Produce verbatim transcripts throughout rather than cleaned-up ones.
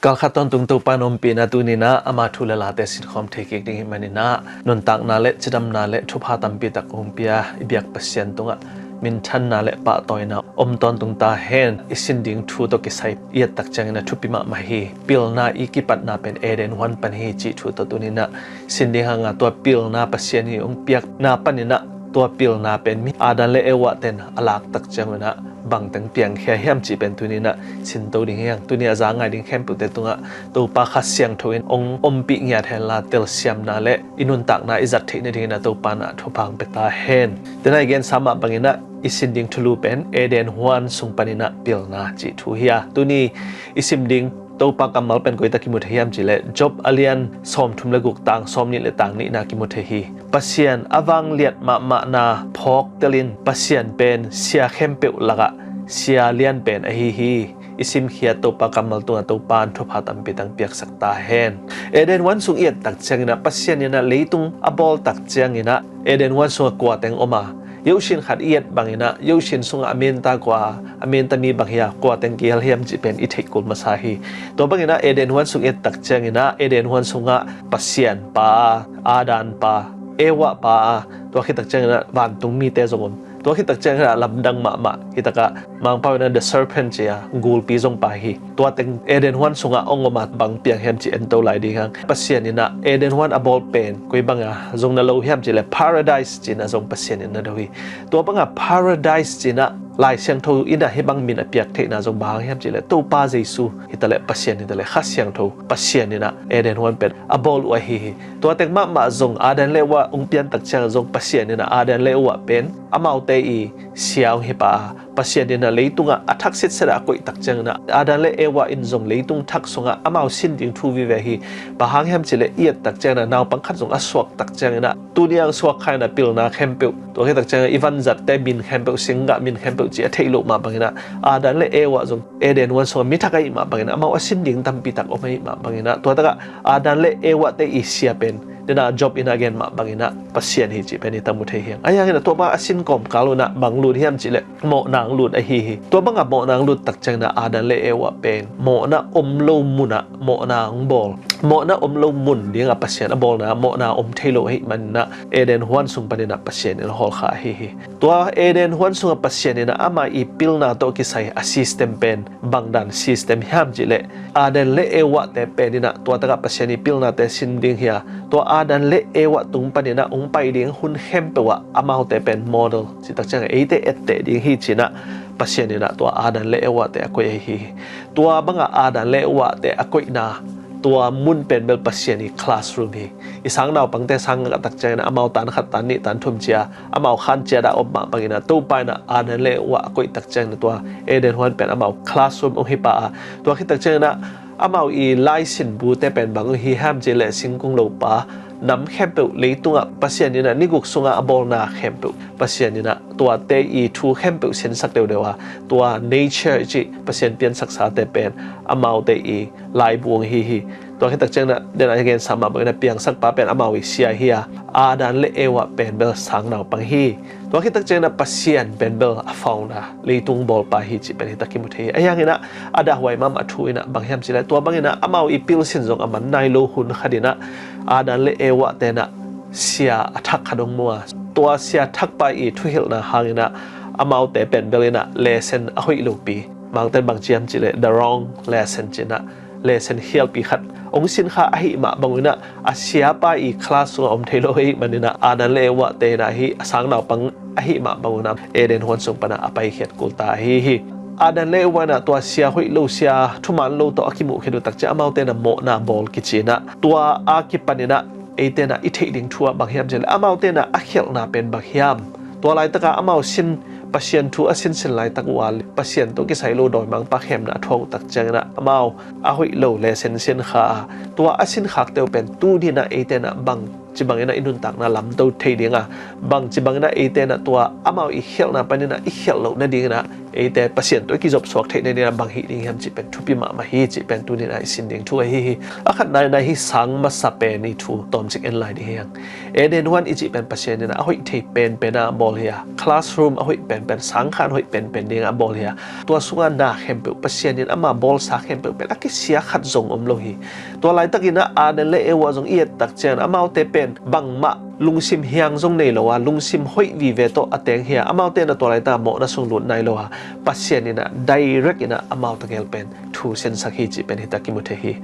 Kalkhat tawntung Topa in ompihna tuni-in ah ama thu le late sinkhawm thei kik ding ahih manin ah nuntakna le cidamna le thupha tampi tak hong pia i biak Pasian tungah minthanna le pahtawina om tawntung ta hen. I sin ding thu tawh kisai i et tak ciangin ah thupi mahmah hi. Pilna i kipatna pen Eden huan pan hi cih thu tawh tuni-in ah sin ding hang a, tua pilna Pasian in hong piakna panin ah tua pilna pen mi Adam le Eva ten a lak tak ciangin ah bangteng piangkhia hiam cih pen tuni-in ah sinto ding hi hang. Tuni a za ngai ding khempeuhte tungah Topa Kha Siangtho in hong ompih ngiat henla telsiamna le i nuntakna i zat theih nadingin ah Topa in ah thupha hong pia ta hen. Tena i gensa mah bangin ah i sin ding thulu pen Eden huan sung panin ah pilna cih thu hi a, tuni i sim ding Topa kammal pen koi tak kimu thei hiam cih leh Job a lian sawmthum le guk, tang sawmnih le tang nihna kimu thei hi. Pasian a vangliat mahmahna phawk telin Pasian pen sia khempeuh lakah sia lian pen ahi hi. I simkhiat Topa kammal tungah Topa in thupha tampi tak piaksak ta hen. Eden huan sung i et tak ciangin ah Pasian in ah leitung a bawl tak ciangin ah Eden huan sungah kua teng om a, yosin khat i et bangin ah yosin sungah a menta kua, a menta mi bang hi a, kua teng kihel hiam cih pen i theih kul masa hi. Tua bangin ah Eden huan sung i et tak ciangin ah Eden huan sungah Pasian pa, Adam pa, Eva pa, tua khit tak ciangin ah vantung mite zong om. Tua khit tak ciangin ah lamdang mahmah, hi tak ah Mangpau in ah the serpent ci a, gulpi zong pa hi. Tua teng Eden huan sungah hong om a, bang piang hiam cih ento lai ding hang. Pasian in ah Eden huan a bawl pen koi bang a zong na lo hiam cih leh Paradise ci-in ah zong Pasian in na do hi. Tua bang a Paradise ci-in ah Lai Siangtho in ah hih bang min a piak theihna zong bang hang hiam cih leh Topa Jesu hi ta leh, Pasian hi ta leh, Kha Siangtho Pasian in ah Eden huan pen a bawl uh ahi hi. Tua teng mahmah zong Adam le Eva hong pian tak ciang zong Pasian in ah Adam le Eva pen amaute i sia hong hi pah a, Pasian in ah leitungah a thak sitset ah a koih tak ciangin ah Adam le Eva in zong leitung thak sungah amau sin ding thu vive hi. Bang hang hiam cih leh i et tak ciangin ah naupang khat zong a suak tak ciangin ah tuni a suak kha in ah pilna khempeuh, tua khit tak ciangin ah i vanzatte min khempeuh, singgah min khempeuh cih a theih loh mah bangin ah Adam le Eva zong Eden huan sungah mi thak ahih mah bangin ah amau a sin ding tampi tak om ahih mah bangin ah tua tak ah Adam le Eva te i sia pen, tena Job in a gen mah bangin ah Pasian hi cih pen i tam uh thei hi hang. Ahi hangin ah tua bang a sin kawmkal un ah bang lut hiam cih leh mawhna hong lut ahi hi. Tua bang a mawhna hong lut tak ciangin ah Adam le Eva pen mawhna om lo mun ah mawhna hong bawl. Mawhna om lo mun ding a Pasian a bawlna mawhna om thei lo ahih manin ah Eden huan sung panin ah Pasian in a hawlkhia ahi hi. Tua Eden huan sungah Pasian in ah ama i pilna tawh kisai a system pen bang dan system hiam cih leh Adam le Eva te pen in ah tua tak ah Pasian i pilnate sin ding hi a, tua Adam le Eva tung panin ah hong pai ding hun khempeuh ah amaute pen model, cih tak ciang eite etteh ding hi ci-in ah Pasian in ah tua Adam le Eva te a koih ahi hi. Tua bang a Adam le Eva te a koihna, tua mun pen bel Pasian i classroom hi. I sang naupangte sang ngak tak ciangin ah amau tan khat, tan nih, tan thum ci a amau khan ciat a om mah bangin ah Topa in ah Adam le Eva a koih tak ciangin ah tua Eden huan pen amau classroom hong hi pah a, tua khit tak ciangin ah amau i laisin bute pen bang hong hi hiam cih leh singkung lopa, nam khempeuh, leitungah Pasian in ah ni guk sungah a bawlna khempeuh, Pasian in ah tuate i thu khempeuh sinsak deuhdeuh a, tua nature i cih Pasian piansaksate pen amaute i laibu hong hi hi. Tua khit tak ciangin ah, den a i gensa mah bangin ah piangsakpa pen amau i sia hi a, Adam le Eva pen bel sang naupang hi. Tua khit tak ciangin ah Pasian pen bel a founder, leitung bawlpa hi cih pen hi tak kimu thei hi. Ahi hangin ah a dahhuai mahmah thu in ah bang hiam cih leh tua bangin ah amau i pilsin zong a man nai lo hun khat in ah Adam le Eva ten ah sia a thak khat hong mu a, tua sia thakpa i thuhilhna hangin ah amaute pen bel in ah lesson a hoih lopi, Mangten bang ci hiam cih leh the wrong lesson ci-in ah lesson khialpi khat hong sin kha ahih mah bang un ah a siapa i class sungah om thei lo ahih manin ah Adam le Eva te in ah hih a sang naupang ahih mah bang un ah Eden huan sung pan ah a paikhiat kul ta ahi hi. Adam le Eva in ah tua sia hoih lo, sia thuman lo tawh a kimuh khit uh tak ciang amaute in ah mawhna bawl kici in ah tua a kipan in ah eite in ah i theih ding thu ah bang hiam cih leh amaute in ah a khialhna pen bang hiam? Tua laitak ah amau sin, Pasian thu a sinsin laitak uh a Pasian tawh kisai lo dawimangpa khemna a thuak uh tak ciangin ah amau a hoih lo lesson sin kha a, tua a sin khakte uh pen tuni in ah eite in ah bangci bangin ah i nuntakna lamto thei ding a, bangci bangin ah eite in ah tua amau i khialhna panin ah i khialh loh nadingin ah eite Pasian tawh i kizopsuak theih nading a bang hih ding hiam cih pen thupi mahmah hi cih pen tuni-in a i sin ding thu ahi hi. A khatna-in a hih sang masa pen i thu tawmcik en lai ding hi hang. Eden huan i cih pen Pasian in a hoih thei penpen a bawl hi a, classroom a hoih penpen, sangkhan hoih penpen ding a bawl hi a, tua sungah na khempeuh Pasian in ama bawlsa khempeuh pen a kisia khat zong om lo hi. Tua laitakin a Adam le Eva zong i et tak ciangin amaute pen bangmah lungsim hiang zong nei lo a, lungsim hoih vive tawh a teng hi a, amaute in a tua laitak mawhna sung lut nai lo a, Pasian in a direct in a amau tegel pen thu sinsak hi cih pen hita kimu thei hi.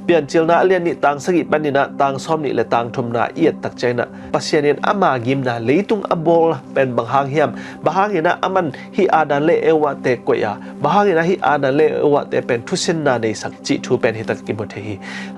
Piancilna a lian nih tang sagih panin a tang sawm nih le tang thumna i et tak ciangin a Pasian in ama ngimna leitung a bawl pen bang hang hiam, bang hangin a aman hih Adam le Eva te koih a, bang hangin a hih Adam le Eva te pen thusinna neisak cih thu pen hita kimu thei hi.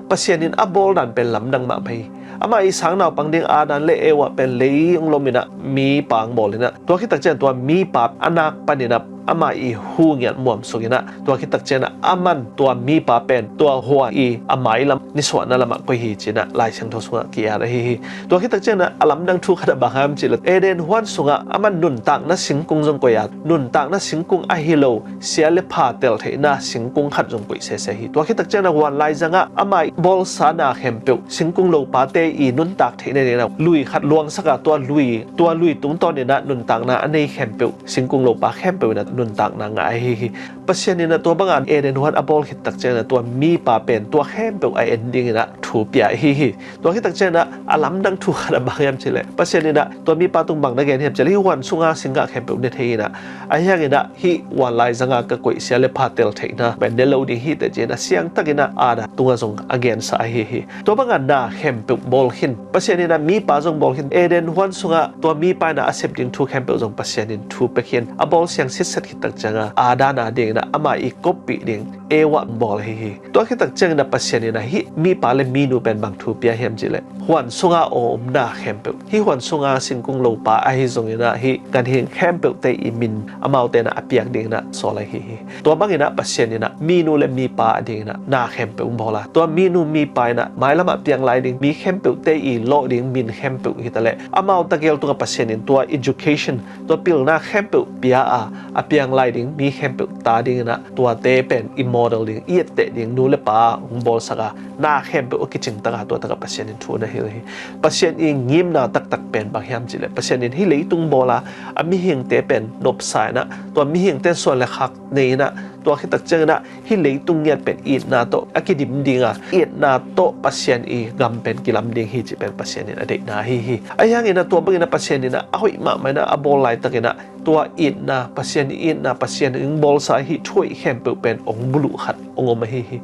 Pasian in a bawl dan pen lamdang mahmah hi. Ama i sang naupang ding Adam le Eva pen lei hong lomin a mipa hong bawl in a, tua khit tak ciang tua mipa a nak panin a ama i hu ngiat muam suk in a, tua khit tak ciang a aman tua mipa pen tua hua i a mailam nisuahna lamah koih hi ci-in a Lai Siangtho sungah ki-at ahi hi. Tua khit tak ciang a a lamdang thu khat a bang hiam cih leh Eden huan sungah aman nuntakna singkung zong koih a, nuntakna singkung ahi lo sia le pha tel theihna singkung khat zong koih sese hi. Tua khit tak ciang a huan laizang a ama i bawlsa na khempeuh singkung lopate i nuntak theih nading a lui khat luangsak a, tua lui, tua lui tungtawn in a nuntakna a nei khempeuh singkung lopa khempeuh in a nuntakna ngah ahi hi. Pasian in a tua bang a Eden huan a bawl khit tak ciang a tua mipa pen tua khempeuh a en dingin a thu pia ahi hi. Tua khit tak ciang a a lamdang thu khat a bang hiam cih leh Pasian in a tua mipa tung bang na gen hiam cih leh hih huan sunga singgah khempeuh ne thei in a, ahi hangin a hih huan laizang a ka koih sia le pha tel theihna pen ne lo ding hi teh ci-in a siangtakin a Adam tungah zong a gensa ahi hi. Tua bang a na khempeuh bawl khin, Pasian in a mipa zong bawl khin, Eden huan sungah tua mipa in a a sep ding thu khempeuh zong Pasian in thu pia khin, a bawl siang sitset khit tak ciang a Adam a dingin a ama i koppih ding Eva bawl ahi hi. Tua khit tak ciangin a Pasian in a hih mipa le minu pen bang thu pia hiam cih leh huan sunga a om na khempeuh, hih huan sunga singkung lopa ahi zongin a hih ganhing khempeuhte i min amaute in a a piak dingin a sawl ahi hi. Tua bangin a Pasian in a minu le mipa a dingin a na khempeuh bawl a, tua minu mipa in a mailam a piang lai ding mi khempeuhte i lawh ding min khempeuh hi ta leh amau tegel tungah Pasian in tua education, tua pilna khempeuh pia a, a piang lai ding mi khempeuh ta dingin a tuate pen i model ding, i etteh ding nu le pa hong bawlsak a, na khempeuh a kicing tak a tua tak a Pasian in thu na hilh hi. Pasian i ngimna taktak pen bang hiam cih leh Pasian in hih leitung bawl a, a mihingte pen nopsa in a, tua mihingte in suan le khak nei in a, tua khit tak ciangin a hih leitung ngiat pen itna tawh a kidim ding a, itna tawh Pasian i gam pen kilam ding hi cih pen Pasian in a deihna ahi hi. Ahi hangin a tua bangin a Pasian in a a hoih mahmah in a a bawl laitakin a tua itna, Pasian i itna, Pasian in hong bawlsa hih thu hoih khempeuh pen hong buluh khat hong om ahi hi.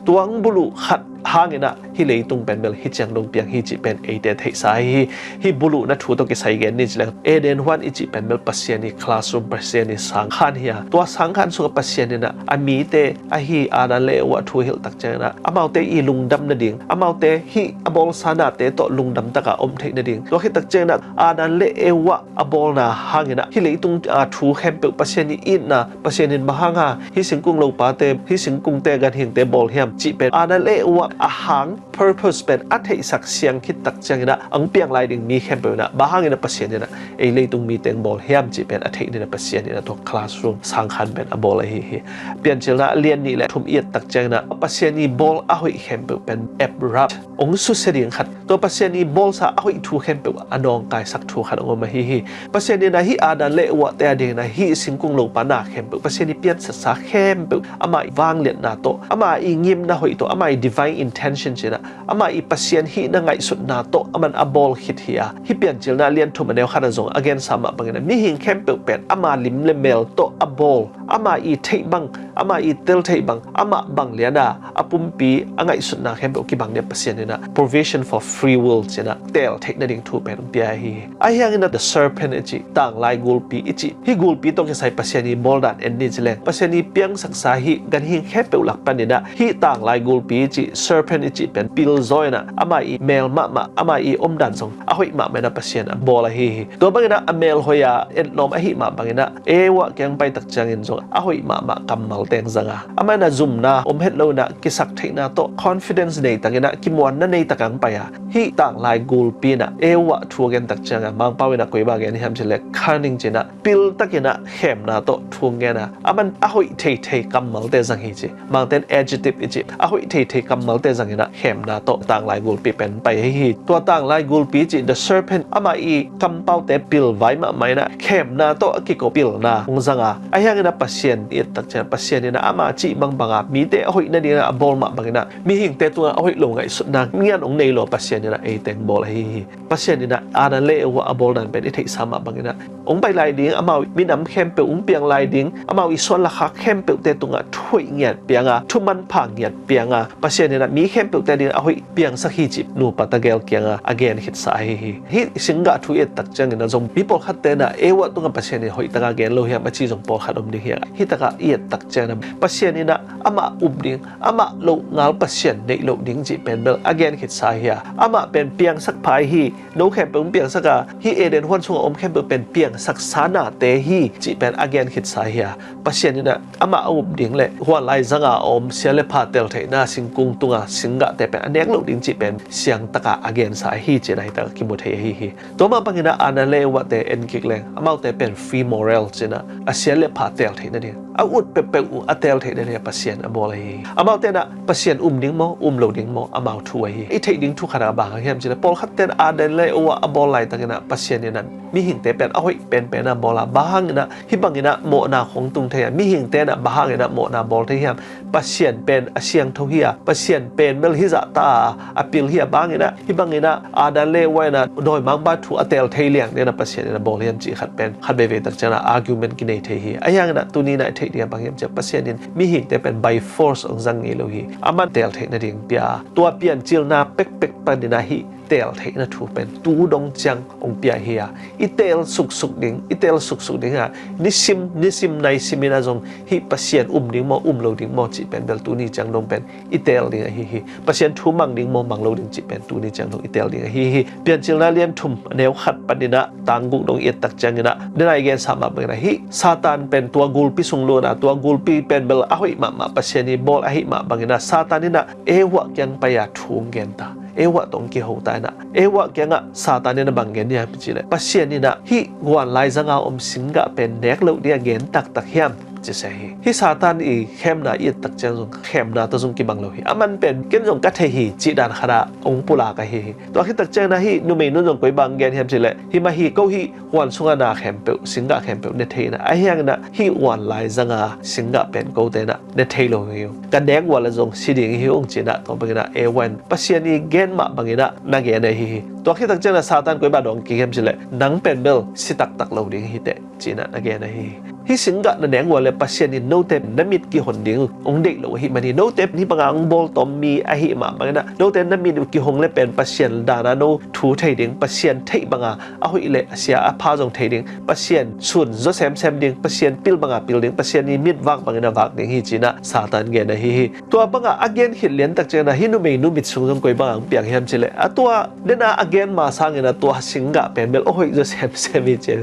Tua hong buluh khat hangin a hih leitung pen bel hih ciang dong piang hi cih pen eite theihsa ahi hi. Hih buluhna thu tawh kisai gen ni cih leh Eden huan i cih pen bel Pasian i classroom, Pasian i sangkhan hi a, tua sangkhan sungah Pasian in a a mite ahi Adam le Eva thu hilh tak ciangin a amaute i lungdam nading, amaute hih a bawlsa nate tawh lungdam tak a om theih nading, tua khit tak ciangin a Adam le Eva a bawlna hangin a hih leitung a thu khempeuh Pasian i itna, Pasian in bang hang a hih singkung lopate, hih singkungte, ganhingte bawl hiam cih pen Adam le Eva a hang purpose pen a theihsak siang khit tak ciangin a hong piang lai ding mi khempeuh in a bang hangin a Pasian in a ei leitung mite hong bawl hiam cih pen a theih dingin a Pasian in a tua classroom sangkhan pen a bawl ahi hi. Piancilna a lian nih le thum i et tak ciangin a Pasian i bawl a hoih khempeuh pen abrupt, hong susia ding khat, tua Pasian i bawlsa a hoih thu khempeuh a nawngkaisak thu khat hong om ahi hi. Pasian in a hih Adam le Eva te a dingin a hih singkung lopa na khempeuh, Pasian i piansatsa khempeuh, ama i vangliatna tawh, ama i ngimna hoih tawh, ama i divine intention ci-in a, ama i Pasian hihna ngaihsutna tawh aman a bawl khit hi a, hih Piancilna a lian thum a neu khat ah zong a gensa mah bangin a mihing khempeuh pen ama lim le mel tawh a bawl, ama i theih bang, ama i tel theih bang, amah bang lian a a pumpi a ngaihsutna khempeuh kibang ding a Pasian in a provision for free will ci-in a teel theih nading thu pen hong pia ahi hi. Ahi hangin a the serpent i cih, tanglai gulpi i cih, hih gulpi tawh kisai Pasian i bawl dan en ni ci leng, Pasian i piangsaksa hih ganhing khempeuh lak panin a hih tanglai gulpi i cih, serpent i cih pen pil zaw in a ama i mel mahmah, ama i omdan zong a hoih mahmah in a Pasian a bawl ahi hi. Tua bangin a a mel hoih a etlawm ahih mah bangin a Eva kiang pai tak ciangin zong a hoih mahmah kammal teng zanga, amah in a zumna om het lo in a kisak theihna tawh confidence nei takin a kimuanna nei tak ang pai a, hih tanglai gulpi in a Eva thu a gen tak ciangin a Mangpau in a koi bang gen hiam cih leh cunning ci in a pil takin a khemna tawh thu gen a, aman a hoih theithei kammalte zang hi ci. Mangte'n adjective i ci, a hoih theithei kammalte zang in a khemna tawh tanglai gulpi pen pai hi hi. Tua tanglai gulpi ci, the serpent, amah i kampaute pilvai mahmah in a khemna tawh a kiko pilna hong zanga, ahi hangin a Pasian i et tak ciang Pasian in a ama cih bangbang a mite a hoih nading a bawl mah bangin a mihingte tungah a hoih lo ngaihsutna ngian hong nei lo Pasian in a ei teng bawl ahi hi. Pasian in a Adam le Eva a bawl dan pen i theihsa mah bangin a hong pai lai ding, amau minam khempeuh hong piang lai ding, amau i suan lakhak khempeuhte tungah thu hoih ngiat piang a, thu manpha ngiat piang a, Pasian in a mi khempeuhte ding a hoih piangsak hi cih nupa tegel kiangah a gen khitsa ahi hi. Hih singgah thu i et tak ciangin a zong mi pawlkhatte in a Eva tungah Pasian in hoih tak a gen lo hiam a ci zong pawlkhat om ding hi a, hih tak a i et tak ciangin a Pasian in a amah up ding, amah loh ngal Pasian neih loh ding cih pen bel a gen khitsa hi a, amah pen piangsak pha hi, no khempeuh hong piangsak a, hih Eden huan sungah om khempeuh pen piangsaksa nate hi cih pen a gen khitsa hi a, Pasian in a amah a up ding le huan lai zanga a om sia le pha tel theihna singkung tunga singgahte pen a nek loh ding cih pen siang tak a a gensa ahi cih na hih tak a kimu thei ahi hi. Tua mah bangin a Adam le Eva te en kik leng, amaute pen free moral ci in a, a sia le pha tel theih nading, a ut peuhpeuh uh a tel theih nading a Pasian a bawl ahi hi. Amaute in a Pasian um ding maw, um lo ding maw, amau thu ahi hi. I theih ding thu khat a bang hiam cih leh pawlkhatte'n Adam le Eva a bawl laitakin a Pasian in a mihingte pen a hoih penpen a bawl a, bang hangin a hih bangin a mawhna khong tung thei a, mihingte in a bang hangin a mawhna bawl thei hiam? Pasian pen a siangtho hi a, Pasian pen bel hih zah ta a, a pil hi a, bang hangin a hih bangin a Adam le Eva in a dawimangpa thu a tel thei liang ding in a Pasian in a bawl hiam cih khat pen khat veivei tak ciang a argument kinei thei hi. Ahi hangin a tuni in a i theih ding a bang hiam cih leh Pasian in mihingte pen by force hong zang ngei lo hi. Aman tel theih nading pia a, tua piancilna pekpek panin a hih tel theihna thu pen tu dong ciang hong pia hi a, i tel suksuk ding, i tel suksuk ding a, nisim nisim naisim in a zong hih Pasian um ding maw, um lo ding maw cih pen bel tuni ciang dong pen i tel ding ahi hi. Pasian thu mang ding maw, mang lo ding cih pen tuni ciang dong i tel ding ahi hi. Piancilna lian thum a neu khat panin a tang guk dong i et tak ciangin a, den a i gensa mah bangin a hih Satan pen tua gulpi sung lut a, tua gulpi pen bel a hoih mahmah Pasian i bawl ahi mah bangin a Satan in a Eva kiang pai a thu hong gen ta. Eva tawh hong kiho ta in a, Eva kiangah Satan in a bang gen hiam cih leh Pasian in a hih huan lai zanga om singgah pen nek loh ding a gen taktak hiam ci se hi. Hih Satan i khemna i et tak ciang zong khemna tawh zong kibang lo hi. Aman pen ken zong ka thei hi cih dan khat a hong pulak ahi hi. Tua khit tak ciangin a hih numei nu'n zong koi bang gen hiam cih leh, hih mah hi, ko hih huan sunga na khempeuh, singgah khempeuh ne thei in a, ahi hangin a hih huan lai zanga singgah pen kote in a ne thei lo hi ung, ka nek uh leh zong si ding hi ung ci in a, tua bangin a Eva in Pasian i gen mah bangin a na gen ahi hi. Tua khit tak ciangin a Satan koi bang dawng kik hiam cih leh, nang pen bel si taktak lo ding hi teh ci in a na gen ahi hi. Hih singgah na nek uh leh Pasian in note na mit kihon ding uh hong deih lo ahih manin, note hih banga hong bawltawm mi ahih mah bangin a, note na mit uh kihong leh pen Pasian dan a no thu thei ding, Pasian theih banga a hoih le a sia a pha zong thei ding, Pasian sun zaw semsem ding, Pasian pil banga pil ding, Pasian i mit vak bangin a vak ding hi ci in a Satan gen ahi hi. Tua banga a gen khit lian tak ciangin a hih numeinu mit sung zong koi banga hong piang hiam cih leh, a tua den a a gen ma sangin a tua singgah pen bel a hoih zaw semsem hi ci.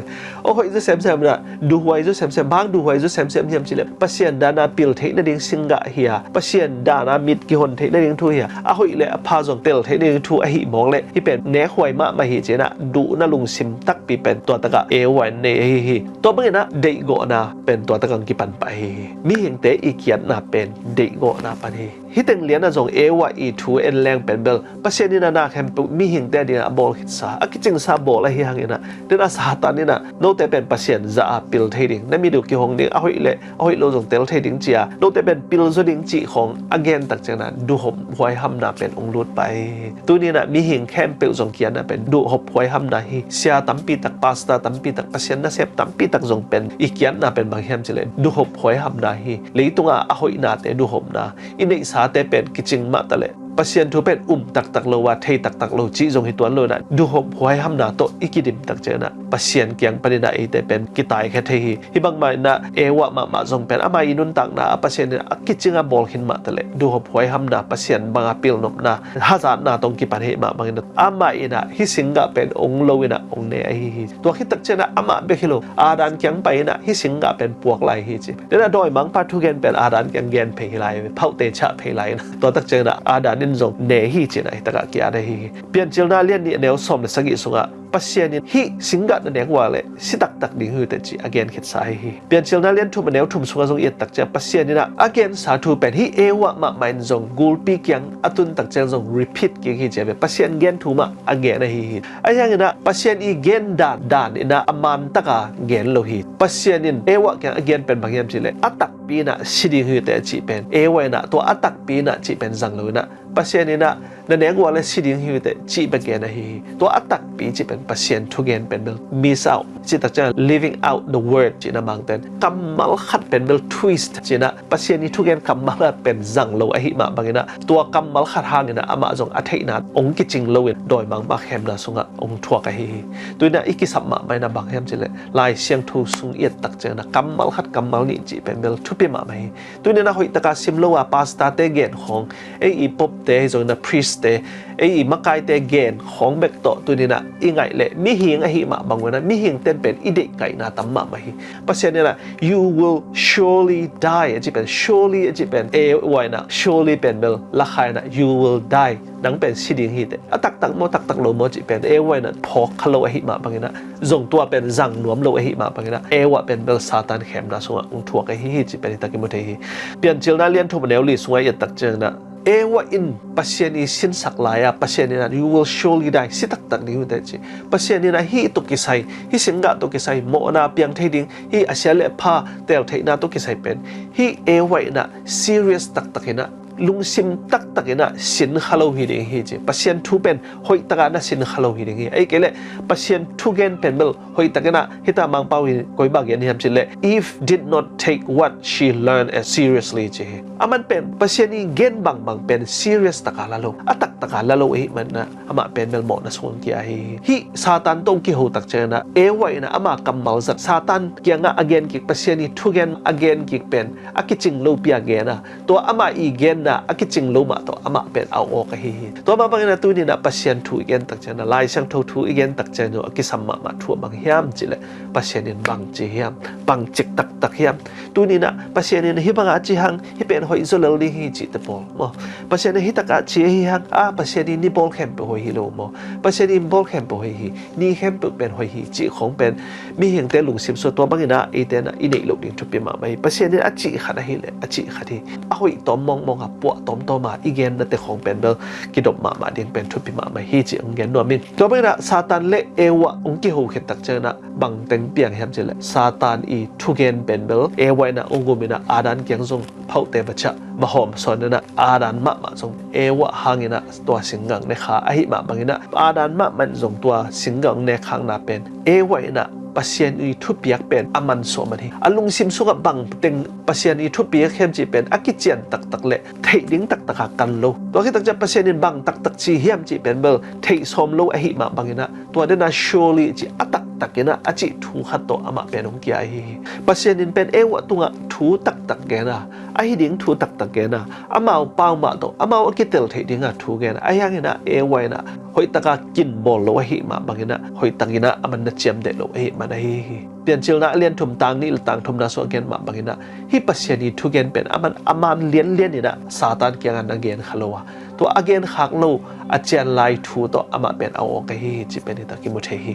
A hoih zaw semsem in a, duhhuai zaw semsem, bang duhhuai zaw semsem hiam cih leh, Pasian dan a pil theih nading singgah hi a, Pasian dan a mit kihon theih nading thu hi a, a hoih le a pha zong tel theih nading thu ahih mawk leh, hih pen nekhuai mahmah hi ci in a, duhna lungsim takpi pen tua tak a Eva in nei ahi hi. Tua bangin a deihgawhna pen tua tak a hong kipan pah ahi hi. Mihingte i kiatna pen deihgawhna pan hi. Hih teng lian a zong Eva i thu en leng pen bel Pasian in a na khempeuh mihingte ading a bawl khitsa, a kicingsa bawl ahi hangin a, den a Satan in a note pen Pasian zah a pil thei ding, na mit uh kihong ding, a hoih le a hoih lo zong tel thei ding ci a, note pen pil zaw ding cih khawng a gen tak ciangin a duhhop huaihamna pen hong lut pah ahi hi. Tuni in a mihing khempeuh zong kiatna pen duhhop huaihamna hi. Sia tampi tak, pastor tampi tak, Pasian nasep tampi tak zong pen i kiatna pen bang hiam cih leh duhhop huaihamna hi. Leitung a a hoihnate duhhopna, i neihsate pen kicing mah ta leh Pasian thu pen um taktak lo a, thei taktak lo cih zong hi tuan lo inah, duhhop huaihamna tawh i kidim tak cianginah Pasian kiang paninah eite pen kitaikhia thei hi. Hih bangmah inah Eva mahmah zong pen ama i nuntakna a Pasian inah a kicing a bawl khin mah taleh duhhop huaihamna, Pasian banga pilnopna, hazatna tawh kipan hi mah bangin amah inah hih singgah pen ong lo inah ong ne ahi hi. Tua khit tak cianginah amah bek hi lo, Adam kiang pai inah hih singgah pen puak lai hi ci. Denah dawimangpa thugen pen Adam kiang gen phei hi lai, phauhte ciah phei lai inah. Tua tak cianginah Adam in zong ne hi cinah hih takah ki-at ahi hi. Piancilna lian nih a neu sawm le sagih sungah Pasian in hih singgah na nek ua leh si taktak ding hi uh teh ci a gen khitsa ahi hi. Piancilna lian thum a neu thum sungah zong i et tak ciang Pasian inah a gensa thu pen hih Eva mahmah in zong gulpi kiang a tun tak ciang zong repeat kik hi ci a ve. Pasian gen thu mah a gen ahi hi. Ahi hanginah Pasian i gen dan dan inah a man taka gen lo hi. Pasian in Eva kiang a gen pen bang hiam cihleh a takpi inah si ding hi uh teh a cih pen, Eva inah tua a takpi inah cih pen zang lo inah Pasian inah na nek ua leh si ding hi uh teh cih bek gen ahi hi. Tua a takpi cih pen Pasian thugen pen bel miss out, cih tak ciang living out the word cihna Mangten kammal khat pen bel twist cinah Pasian i thugen kammal khat pen zang lo ahi mah banginah tua kammal khat hanginah amah zong a theihna ong kicing loin dawimangpa khemna sungah ong thuak ahi hi. Tuinah i kisap mahmah inah bang hiam cihleh Lai Siangtho sung i et tak cianginah kammal khat kammal nih cih pen bel thupi mahmah hi. Tuninah hoihtaka sim lo a pastorte gen khawng, ei i popte hi zonginah priestte, ei i makaite gen khawng bek tawh tuninah i ngaih leh mihing ahi mah banginah mihing ten pen i deihkaihna tam mahmah hi. Pasian inah you will surely die a cih pen, surely a cih pen Eva inah surely pen bel lakha inah you will die, nang pen si ding hi teh, a taktak maw taktak lo maw cih pen Eva inah phawk kha lo ahi mah banginah zong tua pen zang nuam lo ahi mah banginah Eva pen bel Satan khemna sungah ong thuak ahi hi cih pen hih tak i mu thei hi. Piancilna lian thum a neu li sungah i et tak cianginah Eva in Pasian i sinsak lai-a Pasian inah you will surely die, si taktak ding uh teh ci. Pasian inah hih tawh kisai, hih singgah tawh kisai mawhna piang thei ding, hih a sia le a pha teltheihna tawh kisai pen hih Eva inah serious taktak inah lungsim taktak inah sin kha lo hi ding hi ci. Pasian thu pen hoihtaka na sin kha lo hi ding hi. Ei kei leh Pasian thugen pen bel hoihtak inah hita Mangpau hi koi bang gen hiam cihleh Eve did not take what she learned as seriously ci hi. Aman pen Pasian i gen bangbang pen serious taka la lo, a taktaka la lo ahi manah amah pen bel mawhna sung kia hi. Hih Satan tawh kiho tak cianginah Eva inah ama kammal zat Satan kiangah a gen kik, Pasian i thugen a gen kik pen a kicing lopi a gen a, tua amah i genna a kicing lo mah tawh amah pen a awk ahi hi. Tua mah banginah tuninah Pasian thu i gen tak cianginah, Lai Siangtho thu i gen tak cianginah a kisam mahmah thu a bang hiam cihleh Pasian in bang ci hiam, bang cik taktak hiam? Tuninah Pasian in hih bangah ci hang, hih pen hoih zaw lel ding hi cihte pawl maw, Pasian in hih takah ci ahi hang a, Pasian in ni bawl khempeuh hoih hi lo maw, Pasian in bawl khempeuh hoih hi, ni khempeuh pen hoih hi cih khawng pen mihingte lungsim sungah tua banginah eite inah i neih loh ding thupi mahmah hi. Pasian in a cih khat ahileh a cih khat hi. A hoih tawm mawngmawng a, puah tawmtawm a i gennate khawng pen bel kidop mahmah ding pen thupi mahmah hi cih ong gen nuam ing. Tua banginah Satan le Eva ong kiho khit tak cianginah bang teng piang hiam cihleh Satan i thugen pen bel Eva inah ong um inah Adam kiang zong phauhte va ciah va hawm sawn inah Adam mahmah zong Eva hanginah tua singgah ne kha ahi mah banginah Adam mahmah in zong tua singgah ne khakna pen Eva inah Pasian i thupiak pen a mansuah man hi. A lungsim sungah bang teng Pasian i thupiak hiam cih pen a kician taktak le theih ding taktaka kan lo. Tua khit tak ciang Pasian in bang taktak ci hiam cih pen bel theih sawm lo ahi mah banginah tua denah surely cih a taktak inah a cih thu khat tawh amah pen ong kia ahi hi. Pasian in pen Eva tungah thu taktak gen a, ahi ding thu taktak gen a, amau pau mah tawh amau a kitel theih dinga thu gen a, ahi hanginah Eva inah hoihtaka kin bawl lo ahi mah banginah hoihtak inah a man na ciamteh lo ahi man ahi hi. Piancilna a lian thum tang nih le tang thumna sungah a gen mah banginah hih Pasian i thugen pen a man a man lianlian inah Satan kiangah na gen kha lo a, tua a gen khak lo a cian lai thu tawh amah pen a awk ahi hi cih pen hih tak i mu thei hi.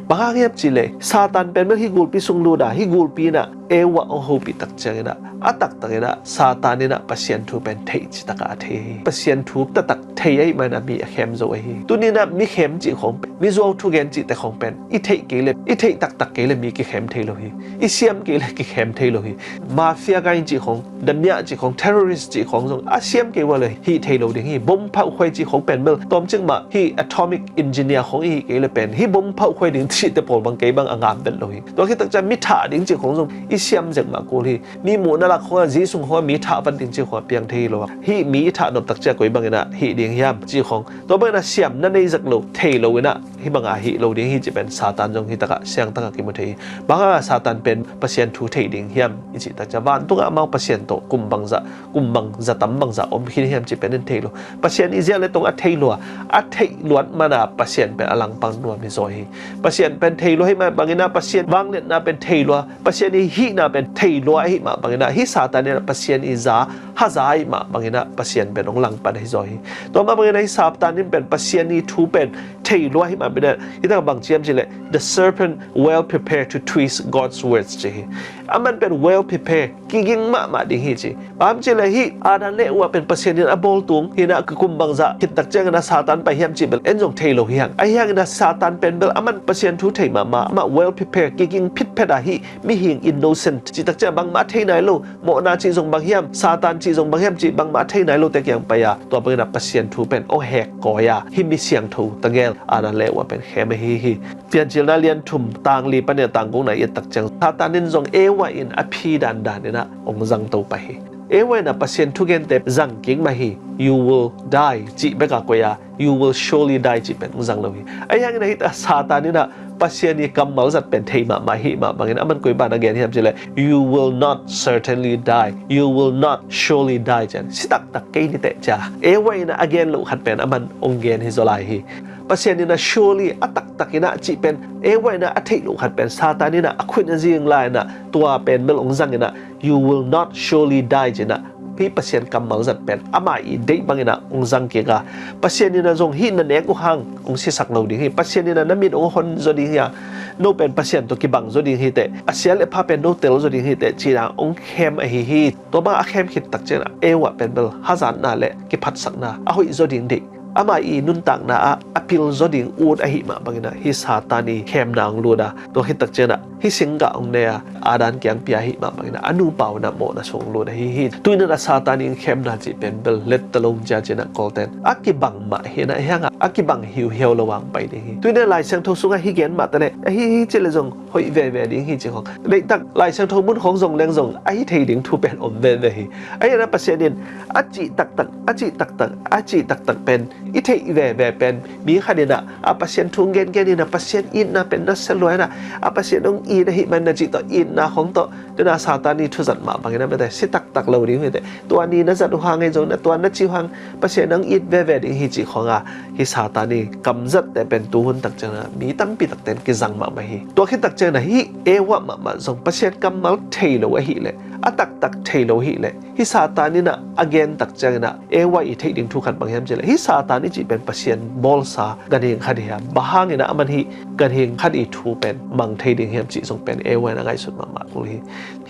Bang hang hiam cihleh Satan pen bel hih gulpi sung lut a, hih gulpi inah Eva ong hopih tak cianginah a taktak inah Satan inah Pasian thu pen theih citaka a thei hi. Pasian thu taktak thei ahi manah mi a khem zo ahi hi. Tuninah mi khem cih khawng pen, mi zuau thugen cihte khawng pen i theih kei le, i theih taktak kei le mi kikhem thei lo hi. I siam kei le kikhem thei lo hi. Mafia gang cih khawng, damiah cih khawng, terrorist cih khawng zong a siam kei ua le hih thei lo ding hi. Hi bom phauhkhuai cih khong pen bel tawmcik mah hi atomic engineer khong i hi kei le pen hi bom phauhkhuai ding cihte pawl bang kei bang a ngam vet lo hi. Tua khit takciang mi thah ding cih khong zong i siam zek mah kul hi. Mi muhna lak khong a zi sung khong a mi thah vat ding cih khong a piang thei hi lo a, hi mi i thah nop takciang koi bangin ah hih ding hiam cih khong, tua bangin ah siamna nei zek lo thei lo in ah hi bangah hih lo ding hi cih pen Satan zong hi takah siang takah kimu thei hi. Bang hangah Satan pen Pasian thu thei ding hiam i cih takciang vantungah amau Pasian tawh kum bangzah, kum bangzah tam bangzah om khin hiam cih pen in thei lo. Pasian i ziah le tong a thei lua, a theih luat mana Pasian pen a langpang nuam hi zaw hi. Pasian pen thei lua hi mah bangin ah Pasian vangliatna pen thei lua, Pasian i hihna pen thei lua ahi mah bangin ah hi Satan in ah Pasian i za haza ahi mah bangin ah Pasian pen hong langpan ahi zaw hi. Tua mah bangin ah hi Satan in pen Pasian i thu pen thei lua ahi mah bangin ah hi takah bang ci hiam cih leh the serpent well prepared to twist God's words ci hi. Aman pen well prepared, kiging mahmah ding hi ci. Bang hang hiam cih leh hi Adam le Eva pen Pasian in a bawl tung hi in ah ka kum bangzah khit takciangin ah Satan pai hiam cih bel en zong thei lo hi hang. Ahi hangin ah Satan pen bel aman Pasian thu thei mahmah, amah well prepared, kiging phitphet ah hi mihing innocent cih takciang bangmah thei nai lo, mawhna cih zong bang hiam, Satan cih zong bang hiam cih bangmah thei nai lote kiang pai a, tua bangin ah Pasian thu pen hong hek kawi a hi mi siangtho tagel Adam le Eva pen khem ahi hi. Piancilna lian thum tang li panin a tang gukna i et takciang Satan in zong Eva in a phi dandan in ah hong zangto pah hi. Eva in ah Pasian thugente zang kik mah hi. You will die cih bek a koi a, you will surely die cih pen hong zang lo hi. Ahi hangin ah hi takah Satan in ah Pasian i kammal zat pen thei mahmah hi mah bangin aman koi bang a gen hiam cih leh you will not certainly die, you will not surely die ci-in si taktak kei ni teh ci-a Eva in ah a gen loh khat pen aman hong gen hi zaw lai hi. Pasian in ah surely a taktak in ah cih pen Eva in ah a theih loh khat pen Satan in ah a khuit a zing lai in ah tua pen bel hong zang in ah you will not surely die ci-in ah hi Pasian kammal zat pen ama i deih bangin ah hong zang kik a, Pasian in ah zong hi na nek uh hang hong sisak lo ding hi, Pasian in ah na mit hong hon zaw ding hi a, no pen Pasian tawh kibang zaw ding hi teh, a sia le pha pen no tel zaw ding hi teh ci-in ah hong khem ahi hi. Tua bang a khem khit takciang ah Eva pen bel hazatna le kiphatsakna a hoih zaw ding deih, ama i nuntakna ah a pil zaw ding ut ahi mah bangin ah hi Satan i khemna hong lut a, tua khit takciang ah hi singgah hong ne a, Adam kiang pia ahi mah bangin ah a nupa un ah mawhna sung hong lut ahi hi. Tuni in ah Satan i khemna cih pen bel letta lo hong cia ci-in ah Kawlten a kibang mah hi in ah hi hangah a kibang hiuhiau lo hong pai ding hi. Tuni in ah Lai Siangtho sungah hi gen mah ta leh ahi hi ci leh zong hoih veve ding hi ci khong. Deihtak Lai Siangtho mun khong zong leng zong ahi thei ding thu pen om veve hi. Ahi in ah Pasian in a cih taktak, a cih taktak, a cih taktak pen i theih veve pen mi khat in ah a Pasian thu gengen in ah Pasian itna pen na sia lua in ah a Pasian hong it ahi man na cih tawh itna khong tawh tuni in ah Satan i thuzat mah bangin ah mete si taktak lo ding hi teh. Tua ni na zat uh hang ei zong na tua na cih uh hang Pasian hong it veve ding hi cih khong a, hi Satan i kamzatte pen tuhun takciang ah mi tampi takten kizang mahmah hi. Tua khit takciang ah hi Eva mahmah zong Pasian kammal thei lo ahih leh, a taktak thei lo ahih leh, hi Satan in ah a gen takciangin ah Eva i theih ding thu khat bang hiam cih leh hi Satan i cih pen Pasian bawlsa ganhing khat hi a, bang hangin ah aman hi ganhing khat i thu pen mang thei ding hiam cih zong pen Eva in ah ngaihsut mahmah kul hi.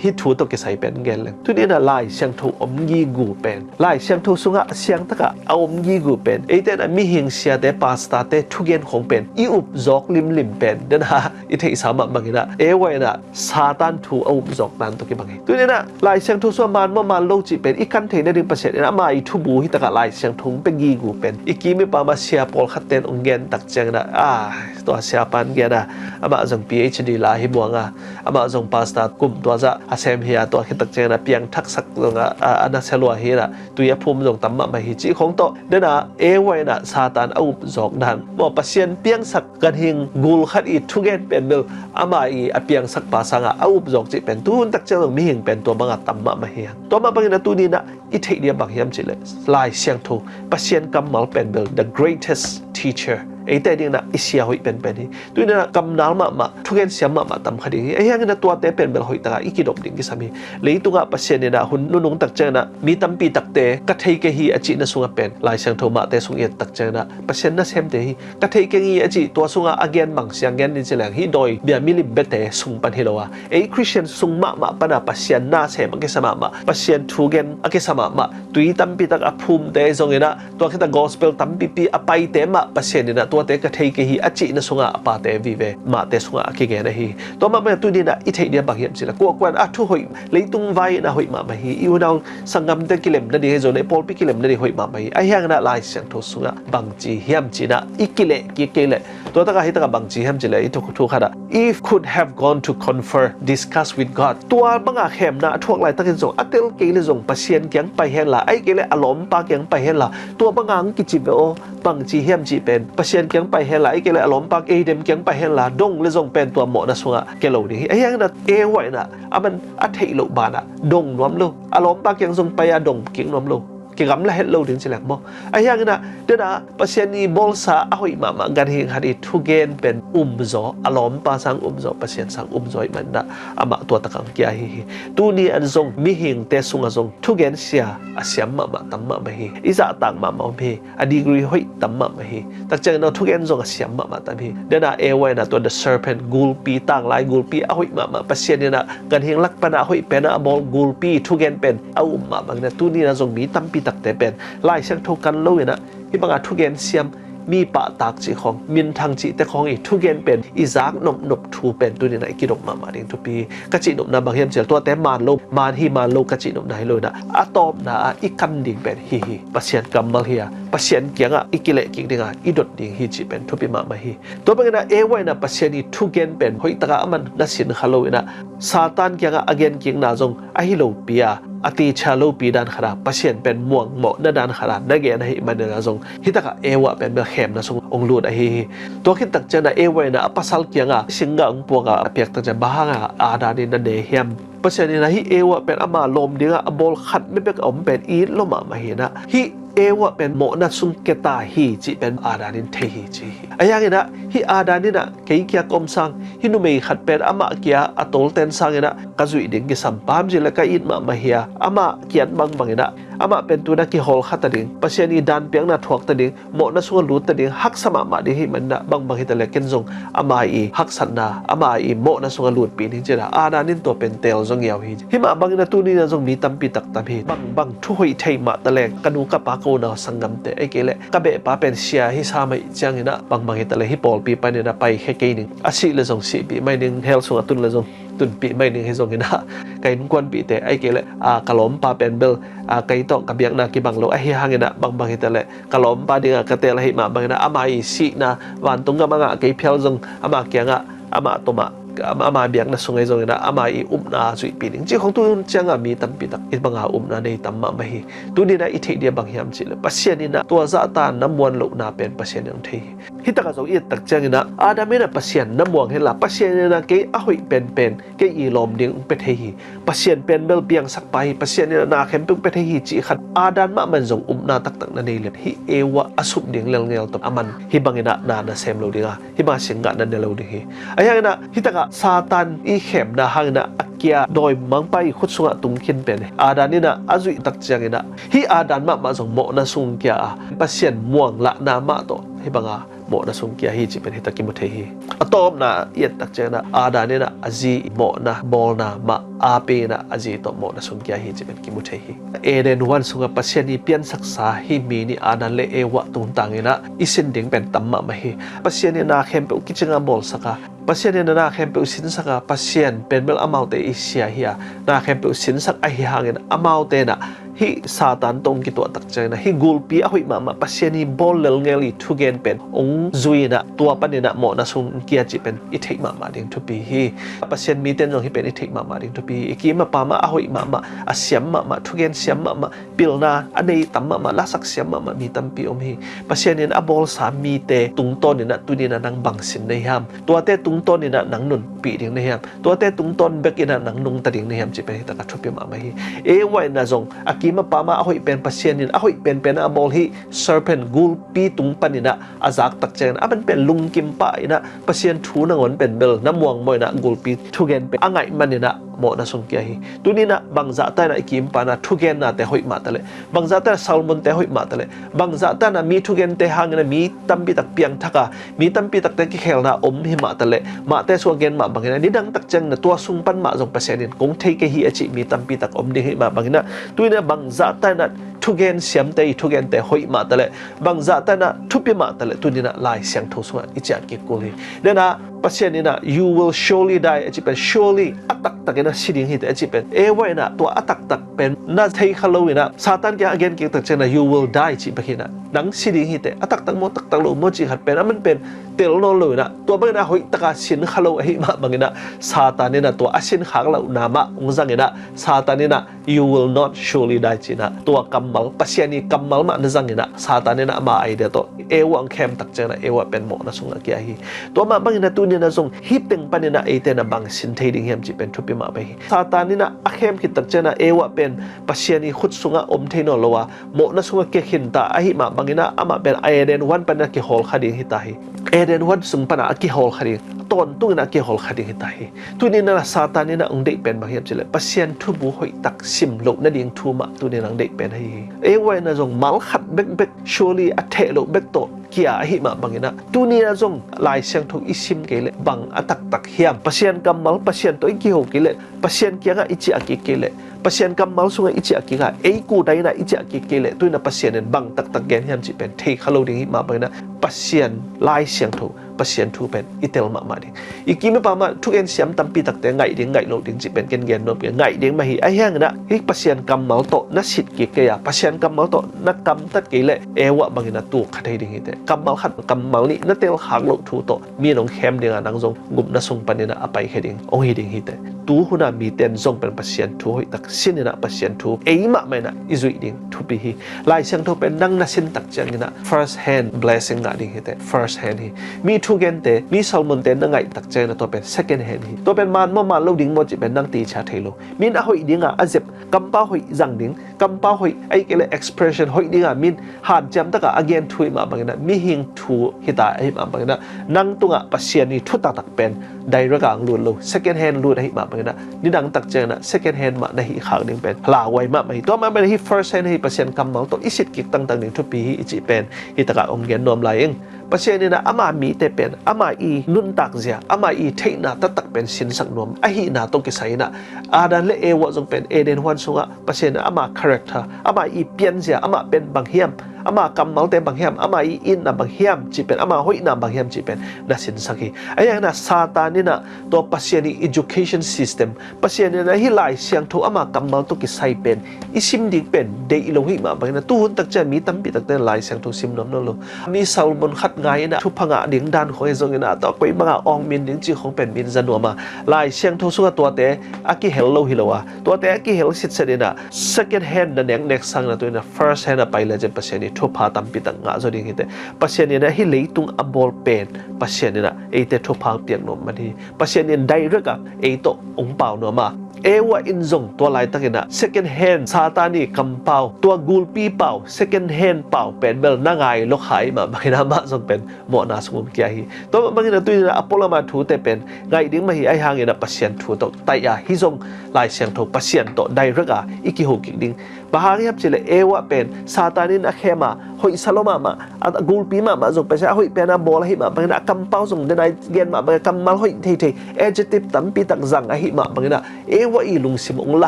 Hi thu tawh kisai pen gen leng tuni in ah Lai Siangtho om gigu pen, Lai Siangtho sungah siang takah a om gigu pen eite in ah mihing siate, pastorte thugen khong pen i up zawk limlim pen dena i theihsa mah bangin ah Eva in ah Satan thu a up zawk dan tawh kibang hi. Tuni in ah Lai Siangtho sungah man maw man lo cih pen i kan theih nading Pasian in ama i thubu hi takah Lai Siangtho hong pia gigu pen i kim i pam a sia pawlkhat ten hong gen takciangin ah, a, tua siapa in gen a, amah zong P H D la hi muang a, amah zong pastor kum tua zah a sem hi a, tua khit takciangin ah piangthaksak zong a, a, a nasia lua hi in ah tui a phum zong tam mahmah hi cih khong tawh dena Eva in ah Satan a up zawk dan maw, Pasian piangsak ganhing gul khat i thugen pen bel ama i a piangsakpa sangah a up zawk cih pen tuhun takciang zong mihing pen tua bangah tam mahmah hi hang. Tua mah bangin ah tuni in ah i theih ding ah bang hiam cih leh Lai Siangtho, Pasian kammal pen bel the greatest teacher, eite ding in ah i sia hoih penpen hi. Tuni in ah kamnal mahmah, thugen siam mahmah tam kha ding hi. Ahi hangin ah tuate pen bel hoih takah i kidop ding kisam hi. Leitungah Pasian in ah hun nunung takciangin ah mi tampi takte ka thei kei hi a cihna sungah pen Lai Siangtho Mate sung i et takciangin ah Pasian nasemte hi. Ka thei keng hi a cih tua sungah a gen bang siang gen ni ci leng hih dawi bia milim biate sung pan hi lo a, ei Khristian sung mahmah pana Pasian nasem a kisa mahmah, Pasian thugen a kisa mahmah, tui tampi tak a phumte zongin ah tua khita gospel tampipi a paite mah Pasian in ah tuate ka thei kei hi a cihna sungah a pate vive mahte sungah a kigen ahi hi. Tua mahmah tuni-in ah i theih dia bang hiam cih leh kuakua in a thu hoih, leitung vai-in a hoih mahmah hi. I unau sanggamte kilem nading hi zong, i pawlpi kilem nading hoih mahmah hi. Ahi hangin ah Lai Siangtho sungah bangci hiam cih in ah i kileh kik kei leh, tua takah hi takah bangci hiam cih leh i thu, thu khat ah, "If could have gone to confer, discuss with God." Tua banga khemna a thuak laitakin zong a tel kei leh zong Pasian kiang pai henla, ahih kei leh a lawmpa kiang pai henla, tua banga hong kici ve aw, bangci hiam cih pen Pasian kiang pai henla, ahih kei leh a lawmpa eidem kiang pai henla, dong leh zong pen tua mawhna sungah kia lo ding hi. Ahi hangin ah Eva in ah aman a theih loh banah dong nuam lo, a lawmpa kiang zong pai a dong kik nuam lo, kigamla het lo ding ci leng maw. Ahi hangin ah, den ah Pasian i bawlsa a hoih mahmah ganhing khat i thugen pen umzaw, a lawmpa sang umzaw, Pasian sang umzaw ahih manin ah amah tua takah hong kia ahi hi. Tuni-in zong mihingte sungah zong thugen sia a siam mahmah tam mahmah hi. I zahtak mahmah om hi. A degree hoih tam mahmah hi. Tak ciangin ah thugen zong a siam mahmah tam hi. Den ah Eva in ah tua the serpent, gulpi, tanglai gulpi a hoih mahmah, Pasian in ah ganhing lak pan a hoih pen a bawl gulpi thugen pen a um mah bangin ah tuni-in ah zong mi tampi takte pen Lai Siangtho kan lo-in ah hih banga thugen siam, mi pahtak cih khawng, minthang cihte khawng i thugen pen i zak nopnop thu pen tuni-in ah i kidong mahmah ding thupi hi. Ka cih nopna bang hiam cih leh tuate man lo, man hi man lo ka cih nopna hi lo-in ah, a tawpna ah i kan ding pen hih hi. Pasian kammal hi a, Pasian kiangah i kileh kik ding a, i dot ding hi cih pen thupi mahmah hi. Tua bangin ah Eva in ah Pasian i thugen pen hoih takah aman na sin kha lo-in ah, Satan kiangah a genkikna zong ahi lopi a, a teacher lopi dan khat a, Pasian pen muang mawhna dan khat a na gen ahih manin ah zong hih takah Eva pen bel khemna sung hong lut ahi hi. Tua khit tak ciangin ah Eva in ah a pasal kiangah singgah hong puak a, a piak tak ciang bang hangin ah Adam in na ne hiam? Pasian in ah hih Eva pen ama lawm dingah a bawl khat bekbek a om pen it lua mahmah hi-in ah, hih Eva pen mawhna sung kia ta hi cih pen Adam in thei hi ci hi. Ahi hangin ah hih Adam in ah kei kia ka om sang, hih numei khat pen amah kia a tawlten sangin ah ka zuih ding kisam, bang hang hiam cih leh ka it mahmah hi a, amah kiat bangbangin ah amah pen tu-in ah kihawl kha ta ding, Pasian i dan piakna thuak ta ding, mawhna sungah lut ta ding, haksa mahmah ding ahih manin ah, bangbang hi ta leh ken zong ama i haksatna, ama i mawhna sungah lutpih ding ci-in ah Adam in tua pen teel zaw ngiau hi. Hih mah bangin ah tuni-in ah zong mi tampi tak tam hi. Bangbang thu hoih thei mah ta leng, ka nu ka pa, ka unau sanggamte, ahih kei leh ka behpa pen sia hi sam ahih ciangin ah, bangbang hi ta leh hih pawlpi panin ah paikhia kei ning, a sih leh zong sihpih mai ning, hell sungah tun leh zong tunpih mai ning, hi zongin ah ka innkuanpihte, ahih kei leh, a, ka lawmpa pen bel, a, kei tawh ka biakna kibang lo, ahi hangin ah bangbang hi ta leh ka lawmpa dingah ka teel ahih mah bangin ah ama i sihna, vantung gam a ngah kei phial zong ama kiangah, amah tawh mah, ama, ama biakna sung ahi zongin ah ama i upna zuihpih ding cih khawng tu hun ciangah mi tampi tak hih banga upna nei tam mahmah hi. Tuni-in ah i theih dia bang hiam cih leh Pasian in ah tua zahta na muan lohna pen Pasian in hong thei hi. Hih takah zong i et tak ciangin ah Adam in ah Pasian na muang henla, Pasian in ah kei a hoih penpen, kei i lawm ding hong pia thei hi, Pasian pen bel piangsak pa hi, Pasian in ah na khempeuh pia thei hi cih khat Adam mahmah in zong upna taktak na nei leh, hih Eva a sup ding lelngel tawh aman hih bangin ah na na sem lo ding a, hih banga singgah na ne lo ding hi. Ahi hangin ah hih takah Satan i khemna hangin ah a kia dawimangpa i khut sungah tung khin pen Adam in ah a zuih tak ciangin ah, hih Adam mahmah zong mawhna sung kia a, Pasian muang lahna mah tawh hih banga mawhna sung kia hi cih pen hih takah kimu thei hi. A tawpna i et tak ciangin ah Adam in ah a zi mawhna bawlna mah a pe-in ah a zi tawh mawhna sung kia hi cih pen kimu thei hi. Eden huan sungah Pasian i piansaksa hih mi nih Adam leh Eva tungtangin ah i sin ding pen tam mahmah hi. Pasian in na khempeuh kicing a bawlsak a, Pasian in na khempeuh sinsak a, Pasian pen bel amaute i sia hi a, na khempeuh sinsak ahih hangin amaute in ah hih Satan tawh hong kituah tak ciangin ah hih gulpi a hoih mahmah, Pasian i bawl lelngel i thugen pen hong zui-in ah tua panin ah mawhna sung kia cih pen i theih mahmah ding thupi hi. Pasian mite in zong hih pen i theih mahmah ding thupi hi. I kim a pam a, a hoih mahmah, a siam mahmah, thugen siam mahmah, pilna a nei tam mahmah, lasak siam mahmah mi tampi om hi. Pasian in a bawlsa mite tungtawnin ah tuni-in ah nang bang sin na hiam? Tuate tungtawnin ah nang nunpih ding na hiam? Tuate tungtawn bekin ah nang nungta ding na hiam cih pen hih takah thupi mahmah hi. Eva in ah zong a kim a pam a, a hoih pen, Pasian in a hoih penpen a bawl hih serpent, gulpi tung panin ah a zak tak ciangin ah aman pen lungkim pah in ah Pasian thu nangawn pen bel na muangmawh in ah gulpi thugen pen a ngaih manin ah mawhna sung kia hi. Tuni-in ah bangzahta in ah i kim pan ah thugennate hoih mah ta leh, bangzahta in ah sermonte hoih mah ta leh, bangzahta in ah mi thugente hangin ah mi tampi tak piangthak a, mi tampi takte kikhelna om hi mah ta leh, mahte sungah gen mah bangin ah nidang tak ciangin ah tua sung pan mah zong Pasian in kong thei kei hi a cih mi tampi tak om ding hi mah bangin ah, tuni-in ah bangzahta in ah thugen siamte i thugente hoih mah taleh, bangzah tanah thupi mah taleh, tuninah Lai Siangtho sungah i ciah kik kul hi. Denah Pasian inah, "You will surely die," a cih pen surely, a taktak inah si ding hi teh a cih pen, Eva inah tua a taktak pen na thei kha lo inah Satan kiang a gen kik tak cianginah, "You will die," cih bek hinah, "Nang si ding hi teh, a taktak maw, taktak lo maw," cih khat pen a man pen tel nawn lo inah, tua bang inah hoih taka sin kha lo ahi mah bang inah Satan inah tua a sin khak lohna mah ung zang inah Satan inah, "You will not surely die," cinah tua kammal, Pasian i kammal mah na zang inah Satan inah ama idea tawh Eva ang khem tak cianginah Eva pen mawhna sungah kia hi. Tua mah bang inah tuninah zong hih teng pan inah eite na bang sin thei ding hiam cih pen thupi mah bek hi. Satan inah a khem khit tak cianginah Eva pen Pasian i khut sungah om thei nawn lo a, mawhna sungah kia khin ta ahi mah bang inah amah pen Eden huan pan inah kihawl kha ding hi ta hi. Eden huan sung pan a kihawl kha ding, tawntung inah a kihawl kha ding hi ta hi. Tuninah Satan inah ong deih pen bang hiam cih leh Pasian thubu hoih tak sim loh nading thu mah tuninah ong deih pen ahi hi. Eva inah zong mal khat bekbek surely a theh loh bek tawh kia ahi mah bang inah tuninah zong Lai Siangtho i sim kei leh bang a taktak hiam, Pasian kammal, Pasian tawh i kiho kei leh, Pasian kiangah i ciah kik kei leh, Pasian kammal sungah i ciah kik a, ei kut a inah i ciah kik kei leh, tuinah Pasian in bang taktak gen hiam cih pen thei kha lo ding hi mah bang inah Pasian Lai Siangtho, Pasian thu pen i tel mahmah ding. I kim i pam ah thugen siam tampi takte ngaih ding, ngaih loh ding cih pen ken gen nuam kei, ngaih ding mah hi. Ahi hanginah hih Pasian kammal tawh na sit kik kei a, Pasian kammal tawh na kamtat kei leh Eva bang inah tuk kha thei ding hi teh. Kammal khat, kammal nih na tel khak loh thu tawh mi in ong khem ding a, nang zong gupna sung pan inah a paikhia ding ong hi ding hi teh. Tu hun a mite in zong pen Pasian thu hoih tak sin inah Pasian thu ei mahmah inah i zuih ding thupi hi. Lai Siangtho pen nang na sin tak cianginah first hand blessing ngah ding hi teh, first hand hi. Mi thugente, mi sermonte na ngaih tak cianginah tua pen second hand hi. Tua pen man maw man lo ding maw cih pen nang teicia thei lo. Mi in a hoih ding a, a zep, kampau hoih zang ding, kampau hoih ahi kei leh expression hoih ding a mi in hanciam taka a gen thu ahi mah bang inah, mihing thu hi ta ahi mah bang inah, nang tungah Pasian i thu taktak pen direct a ong lut lo, second hand lut ahi mah bang inah, nidang tak cianginah second hand mah na hih khak ding pen lauhuai mahmah hi. Tua mah bang inah hih first hand hi, Pasian kammal tawh i sit kik tangtang ding thupi hi i cih pen hi takah ong gen nuam lai ing. Pasian inah ama mite pen ama i nuntak zia, ama i theihna taktak pen sinsak nuam ahihna tawh kisai inah Adam le Eva zong pen Eden huan sungah Pasian inah ama character, ama i pianzia, ama pen bang hiam, ama kammalte bang hiam, ama i itna bang hiam cih pen, ama hoihna bang hiam cih pen na sinsak hi. Ahi hanginah Satan inah tua Pasian i education system, Pasian inah hih Lai Siangtho ama kammal tawh kisai pen i sim ding pen deih lo hi mah bang inah tu hun tak ciang mi tampi takte Lai Siangtho sim nuam nawn lo. Mi sermon khat ngai inah thupha ngah ding dan khong hi zong inah tua koi bangah awng min ding cih khong pen min za nuam a, Lai Siangtho sungah tuate a kihel lo hi lo a, tuate a kihel sitset inah second hand na neknek sang inah tu inah first hand a pai le ciang Pasian i thupha tampi tak ngah zaw ding hi teh. Pasian inah hih leitung a bawl pen Pasian inah eite thupha piak nuam man hi. Pasian in direct a ei tawh ong pau nuam a, Eva in zong tua laitak inah second hand Satan i kampau, tua gulpi pau, second hand pau pen bel na ngai lo kha ahi mah bang inah amah zong pen mawhna sung om kia hi. Tua mah bang inah tu inah a pualam a thute pen ngaih ding mah hi. Ahi hanginah Pasian thu tawh taih a, hih zong Lai Siangtho Pasian tawh direct a i kiho kik ding. Bang hang hiam cih leh Eva pen Satan in a khem a, hoihsa lo mahmah, a gulpi mahmah zong Pasian a hoih pen a bawl ahi mah bang inah, a kampau zong denai gen mah bang inah, kammal hoih theithei, adjective tampi tak zang ahi mah bang inah Eva i lungsim ong la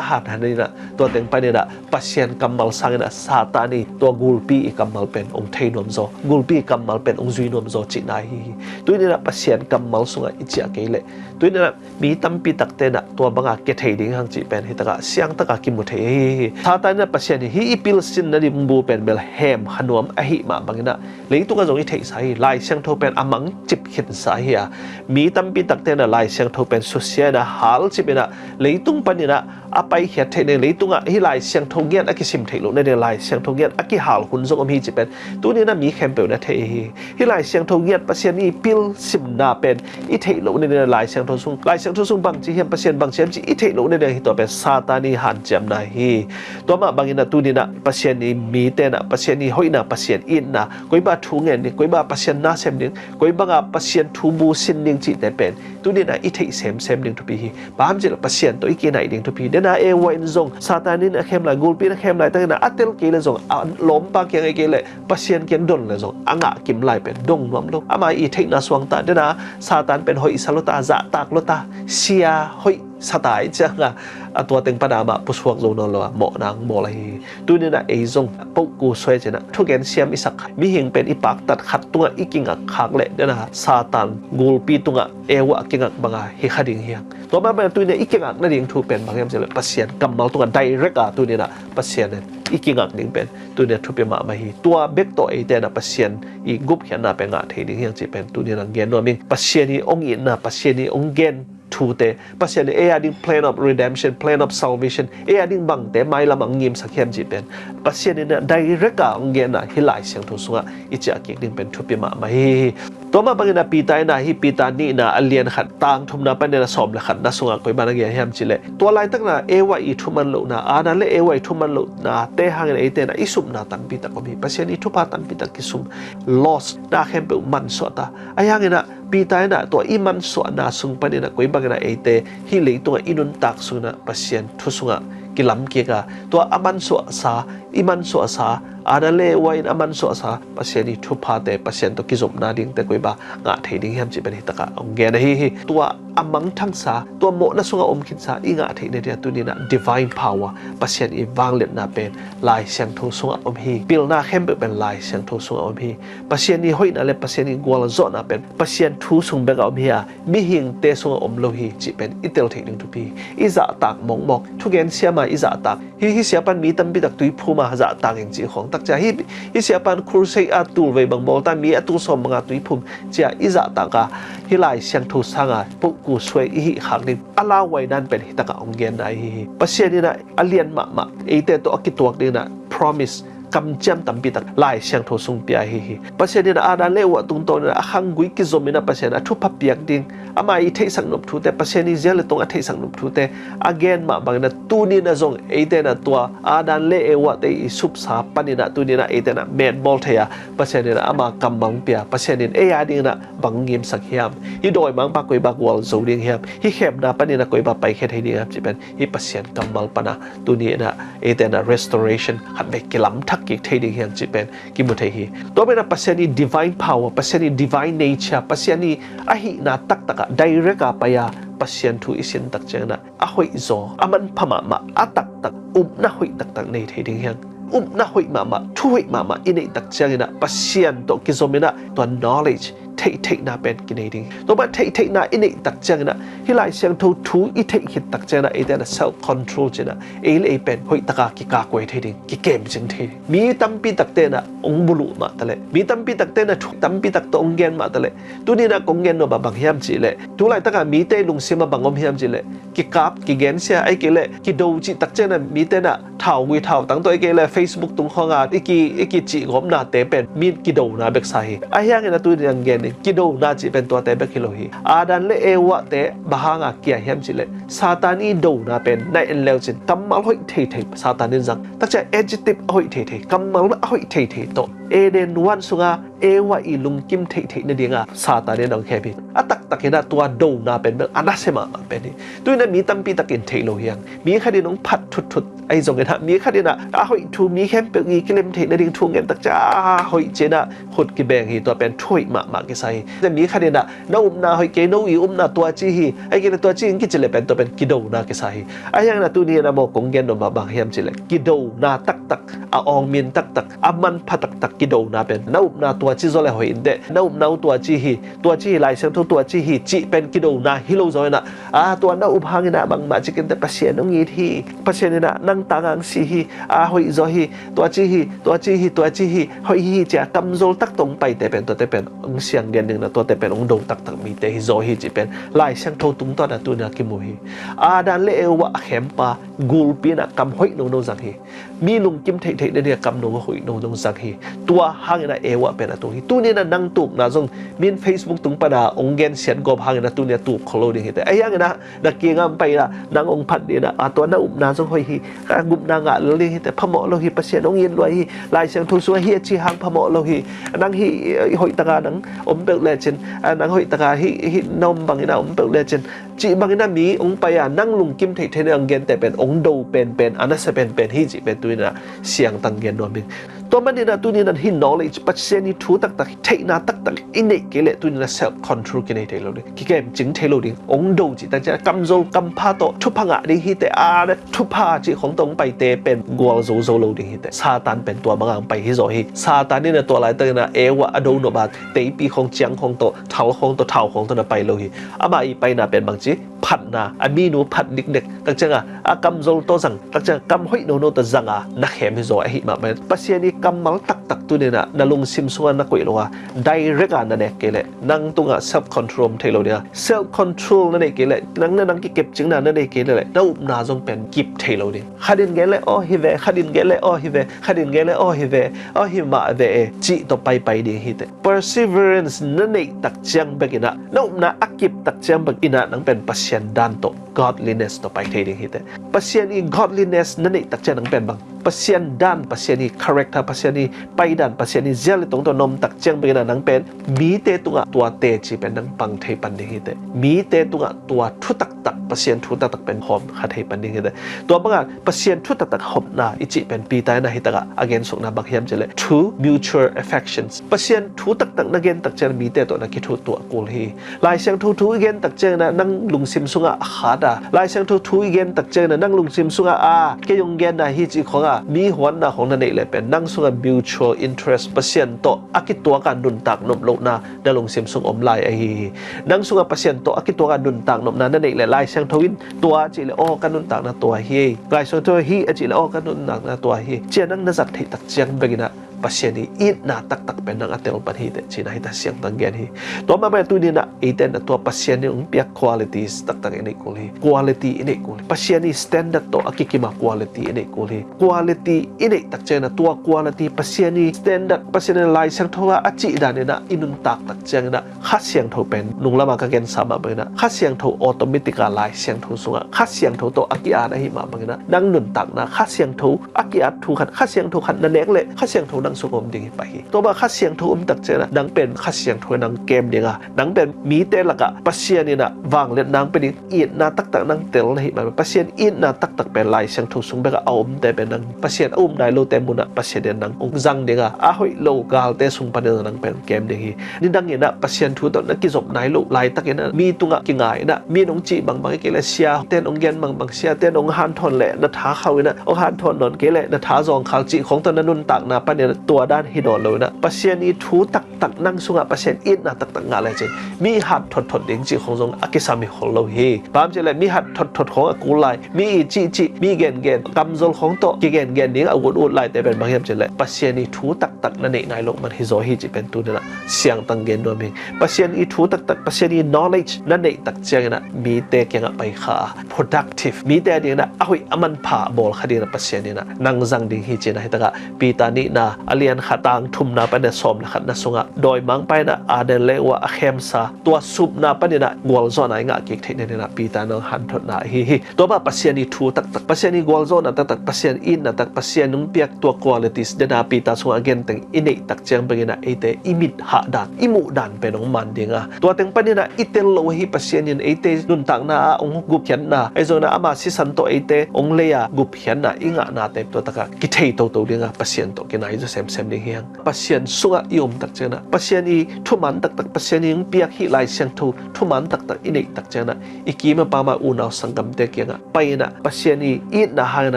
hanhan inah tua teng pan inah Pasian kammal sang inah Satan i tua gulpi i kammal pen ong thei nuam zaw, gulpi i kammal pen ong zui nuam zaw cihna ahi hi. Tu inah Pasian kammal sungah i ciah kei leh, tu inah mi tampi takte inah tua banga kia thei ding hang cih pen hi takah siang takah kimu thei ahi hi. Satan inah Pasian hi, hih i pil sin nading bu pen bel hem kha nuam ahi mah bang inah leitungah zong i theihsa hi. Lai Siangtho pen a mangcip khinsa hi a, mi tampi takte inah Lai Siangtho pen susia inah halcip inah leitung pan inah a paikhiat theih nading, leitungah hih Lai Siangtho ngiat a kisim theih loh nading, Lai Siangtho ngiat a kihal hun zong om hi cih pen tuni inah mi khempeuh na thei hi. Hih Lai Siangtho ngiat, Pasian i pil simna pen i theih loh nading, Lai Siangtho sung, Lai Siangtho sung bangci hiam, Pasian bangci hiam cih i theih loh nading hi. Tua pen Satan i hanciamna hi. Tua mah bang inah tuni inah Pasian i mite inah Pasian i hoihna, Pasian itna, koi bang thu ngen ding, koi bang Pasian na sem ding, koi banga Pasian thubu sin ding cihte pen tuni inah i theih semsem ding thupi hi. Bang hiam cih leh Pasian tawh i kinaih ding thupi hi. Denah Eva in zong Satan in a khem lai, gulpi in a khem laitak inah a tel kei leh zong, a lawmpa kiang a kei leh Pasian kiang don leh zong a ngah kim lai pen dong nuam lo. Ama i theihna suang ta, denah Satan pen hoihsa lo ta, zahtak lo ta, sia, hoih sa ta i cianga a tua teng pana mah pusuak zo nawn lo a mawhna ang bawl ahi hi. Tuni inah ei zong pohku suai cinah thugen siam i sak khat, mihing pen i paktat khat tungah i kingak khak leh dena Satan gulpi tungah Eva a kingak banga hi kha ding hiang. Tua mah bangin tuni inah i kingak nading thu pen bang hiam cileh Pasian kammal tungah direct a tuni inah Pasian in i kingak ding pen tuni inah thupi mahmah hi. Tua bek tawh eite inah Pasian i gupkhiatna pen ngah thei ding hiang cih pen tuni inah gen nuam ing. Pasian i ong itna, Pasian i ong gen thute, Pasian in ei a ding plan of redemption, plan of salvation, ei a ding bangte mailam ang ngimsak hiam cih pen Pasian in direct a ang genna hi Lai Siangtho sungah i ciah kik ding pen thupi mahmah hi. Tua mah bangin a Peter in a hi Peter nihna a lian khat tang thumna panin a sawm le khatna sungah koi bang a gen hiam cih leh tua laitakna Eva i thuman lohna, Adam le Eva i thuman lohna te hangin eite in a i supna tampi tak om hi. Pasian i thupha tampi tak kisum, loss na khempeuh mansuah ta. Ahi hangin a Peter in a tua i mansuahna sung panin a koi bangin a eite hih leitungah i nuntak sungin a Pasian thu sungah kilam kik a, tua a mansuahsa, i mansuahsa, Adam le Eva in a mansuahsa Pasian i thuphate, Pasian tawh kizopna dingte koi bang ngah thei ding hiam cih pen hi takah ong gen ahi hi. Tua a mangthangsa, tua mawhna sungah om khinsa i ngah theih nading a tuni in a divine power, Pasian i vangliatna pen Lai Siangtho sungah om hi. Pilna khempeuh pen Lai Siangtho sungah om hi. Pasian i hoihna le Pasian i gualzawhna pen Pasian thu sung bekah om hi a, mihingte sungah om lo hi cih pen i tel theih ding thupi hi. I zahtak mawkmawk, thugen siam a i zahtak hi. Hih siapan mi tampi tak tuiphum a zahtak in cih khawng tak cia hi. Hih siapan crusade a tulvei bang bawl ta, mi a tul sawm banga tuiphum cia i zahtak a, hih Lai Siangtho sanga pohku suai i hih khak ding a lauhuai dan pen hi takah ong genna ahi hi. Pasian in a a lian mahmah eite tawh a kituak ding in a promise kamciam tampi tak Lai Siangtho sung pia ahi hi. Pasian in a Adam le Eva tungtawn in a khanggui kizom in a Pasian a thupha piak ding, ama i theihsak nop thute, Pasian i zial le tong a theihsak nop thute a gen mah bangin a tuni in a zong eite in a tua Adam le Eva te i supsa panin a tuni in a eite in a metbawl thei a, Pasian in a ama kammal pia, Pasian in ei a ding in a bang ngimsak hiam, hih dawimangpa koi bang gualzo ding hiam, hih khemna panin a koi bang paikhia thei ding hiam cih pen hih Pasian kammal pana tuni in a eite in a restoration khat vei kilam thak kik thei ding hiam cih pen kimu thei hi. Tua pen a Pasian i divine power, Pasian i divine nature, Pasian i ahihna taktak a direct a pai a Pasian thu i sin tak ciangin a a hoihzaw, a manpha mahmah, a taktak, upna hoih taktak nei thei ding hiang. Upna hoih mahmah, thu hoih mahmah i neih tak ciangin a Pasian tawh kizom in a tua knowledge, theihtheihna pen kinei ding. Tua mah theihtheihna i neih tak ciangin a hih Lai Siangtho thu i theih khit tak ciangin a eite in a self control ci-in a ei le ei pen hoih taka kikakhuai thei ding, kikem cing thei ding. Mi tampi takte in a ong buluh mah taleh, mi tampi takte in a thu tampi tak tawh ong gen mah taleh, tuni in a kong gen nuam a bang hiam cih leh, tu laitaka mite lungsim a bang om hiam cih leh, kikap, kigensia, ahih kei leh kido cih tak ciangin a mite in a thaugui thautang tawh, ahih kei leh Facebook tung khawng a i ki, i kicih gawpnate pen mi kidona bek sa hi. Ahi hangin a tuni in a gen ding, kidona cih pen tuate bek hi lo hi. Adam le Eva te bang hang a kia hiam cih leh Satan i dona pen na en leu cin kammal hoih theithei Satan in zang. Tak ciang adjective a hoih theithei, kammal a hoih theithei tawh Eden huan sunga Eva i lungkim theihtheih nading a Satan in a ong khem hi. A taktak in a tua dona pen bel a nasia mahmah pen hi. Tu in a mi tampi tak in theih lo hiang. Mi khat in ong phat thutthut ahi zongin a, mi khat in a a hoih thu, mi khempeuh i kilem theih nading thu ong gen tak ciang a hoih ci-in a khut kibeng hi. Tua pen thu hoih mahmah kisa hi. Mi khat in a na upna hoih kei, no i upna tua ci hi, ahih kei leh tua ci hi ong kici leh pen tua pen kidona kisa hi. Ahi hangin a tuni in a maw kong gen nuam a bang hiam cih leh kidona taktak, a awngmin taktak, a manpha taktak kidona pen na upna tua ci zaw leh hoih in teh, na upna uh tua ci hi, tua ci hi, Lai Siangtho tua ci hi cih pen kidona hi lo zaw in a, a tua na up hangin a bangmah cik in teh Pasian ong it hi, Pasian in a nang tang a ong si hi, a hoih zaw hi, tua ci hi, tua ci hi, tua ci hi, hoih hi ci-a kamzol tak tawh ong paite pen tuate pen ong siang gen ding in a tuate pen ong do taktak mite hi zaw hi cih pen Lai Siangtho tungtawn a tuni in a kimu hi. Adam le Eva a khempa gulpi in a kam hoih nono zang hi. Mi lungkim theihtheih nading a kam no hoih nono zang hi. Tua hangin a Eva pen a tuk hi. Tuni in a nang tukna zong min Facebook tung pana ong gensiat gawp hangin a tuni a tuk khol lo ding hi teh. Ahi hangin a na kiangah ong pai in a nang ong phat ding in a, a tua na upna zong hoih hi, ka gupna ngah lel ding hi teh, phamawh lo hi, Pasian ong it lua hi, Lai Siangtho sungah hih a ci hang phamawh lo hi, nang hih, eh, hoih taka nang om peuh lecin, a nang hoih taka hih, hih na om bangin a om peuh lecin cih bangin a mi ong pai a nang lungkim theihtheih nading a ong gente pen ong do penpen, a nasia penpen hi cih pen tu in a siangtang gen nuam ing. Tua manin ah tuni in ah hih knowledge, Pasian ii thu taktak, theihna taktak i neih kei leh tuni in ah self control kinei thei lo ding, kikemcing thei lo ding. Ong do cih tak ciang kamzol kampha tawh thupha ngah ding hi teh, a, thupha cih khawng tawh ong paite pen gualzo zo lo ding hi teh. Satan pen tua bang a ong pai hi zaw hi. Satan in ah tua laitakin ah Eva a do nop a, teipi khawng ciang khawng tawh, thal khawng tawh, thau khawng tawh na pai lo hi. Amah ii paina pen bangci, phatna, a minu phat dikdek tak ciang a, a kamzol tawh zang tak ciang a, kam hoih nono tawh zang a na khem hi zaw ahi mah pen. Pasian ii kammal taktak tuni in ah na lungsim sungah na koih lo a, direct a na nek kei leh nang tungah self control om thei lo ding a. Self control na neih kei leh, nang na nang kikepcingna na neih kei leh, na upna zong pen kip thei lo ding. Khat in gen leh aw hi ve, khat in gen leh aw hi ve, khat in gen leh aw hi ve, aw hi mah ve e, cih tawh paipai ding hi teh. Perseverance na neih tak ciang bek in ah, na upna a kip tak ciang bek in ah nang pen Pasian dan tawh, godliness tawh pai thei ding hi teh. Pasian ii godliness na neih tak ciang nang pen bang, Pasian dan, Pasian ii character, Pasian ii paidan, Pasian ii zial ii tong tawh na om tak ciang bek in ah nang pen mite tungah tua teci pen nang pang thei pan ding hi teh. Mite tungah tua thu taktak, Pasian thu taktak pen hawm kha thei pan ding hi teh. Tua bang a Pasian thu taktak hawmna i cih pen Peter in ah hi tak a a gensukna bang hiam cih leh, through mutual affections. Pasian thu taktak na gen tak ciang mite tawh na kithutuah kul hi. Lai Siangtho thu i gen tak ciang in ah nang lungsim sungah a khat a, Lai Siangtho thu i gen tak ciang in ah nang lungsim sungah a, kei ong genna hi cih khawng a mi huanna khawng na neih leh pen nang sungah mutual interest, Pasian tawh a kituak a nuntak nop lohna na lungsim sung om lai ahi hi. Nang sungah Pasian tawh a kituak a nuntak nopna na neih leh, Lai Siangtho in tua cih leh aw ka nuntakna tua hi, Lai Siangtho hi a cih leh aw ka nuntakna tua hi, ci a nang na zat theih tak ciang bek in ah Pasian ii itna taktak pen nang a tel pan hi teh, ci-in ah hi ta siangtang gen hi. Tua mah bang tuni in ah eite in ah tua Pasian ii ong piak qualities taktak i neih kul hi. Quality i neih kul hi. Pasian ii standard tawh a kikim a quality i neih kul hi. Quality i neih tak ciang in ah tua quality, Pasian ii standard, Pasian ii Lai Siangtho a a cih dan in ah i nuntak tak ciang in ah Kha Siangtho pen, nunglam a ka gensa mah bang in ah, Kha Siangtho automatic a Lai Siangtho sungah, Kha Siangtho tawh a ki-at ahi mah bang in ah, nang nuntakna Kha Siangtho a ki-at thu khat, Kha Siangtho khat na nek leh Kha Siangtho nang sung om ding hi pah hi. Tua bang Kha Siangtho om tak ciang in ah nang pen Kha Siangtho in nang kem ding a, nang pen mite lakah Pasian in ah vangliatna ong pia ding, itna taktak nang tel na hih mah bang in, Pasian itna taktak pen Lai Siangtho sung bek a a omte pen nang, Pasian a um nai lote mun ah Pasian in nang ong zang ding a, a hoih lo galte sung panin nang pen kem ding hi. Nidang in ah Pasian thu tawh na kizop nai loh laitak in ah mi tungah kingai in ah, mi in ong cih bangbang hi kei leh, siate in ong gen bangbang, siate in ong hanthawn leh na tha khau in ah, ong hanthawn nawn kei leh na tha zawngkhal cih khawng tawh na nuntakna panin ah tua dan hi nawn lo in ah, Pasian ii thu taktak nang sungah Pasian itna taktak ngah lecin, mi hat thotthot ding cih khawng zong a kisam hi khol lo hi. Bang hiam cih leh mi hat thotthot khawng a kul lai, mi ii cihcih, mi gengen, kamzol khawng tawh kigengen ding a ut ut laite pen bang hiam cih leh, Pasian ii thu taktak na neih nai loh man hi zaw hi cih pen tuni in ah siangtang gen nuam hi. Pasian ii thu taktak, Pasian ii knowledge na neih tak ciang in ah mite kiangah pai kha a, productive, mite a ding in ah a hoih a manpha a bawl kha ding in ah Pasian in ah nang zang ding hi, ci-in ah hi tak a Peter nihna a lian khat, tang thumna panin ah sawm leh khatna sungah, dawimangpa in ah Adam leh Eva a khemsa, tua supna panin ah gualzawhna i ngah kik theih nading in ah Peter in ong hanthotna ahi hi. Tua bang Pasian ii thu taktak, Pasian ii gualzawhna taktak, Pasian itna tak, Pasian ong piak tua qualities den a Peter sungah a gen teng i neih tak ciang bek in ah eite i mit hah dan, i muh dan pen ong man ding a, tua teng panin ah i tel lo ahi Pasian in eite nuntakna ah ong gupkhiatna, ahi zongin ah ama sisan tawh eite ong lei a gupkhiatna i ngahnate tua tak a kithei toto ding a, Pasian tawh kinai zaw semsem ding hi hang. Pasian sungah i om tak ciang in ah, Pasian ii thuman taktak, Pasian ii ong piak hih Lai Siangtho thuman taktak i neih tak ciang in ah, i kim a pam a unau sanggamte kiangah pai in ah, Pasian ii itna hang in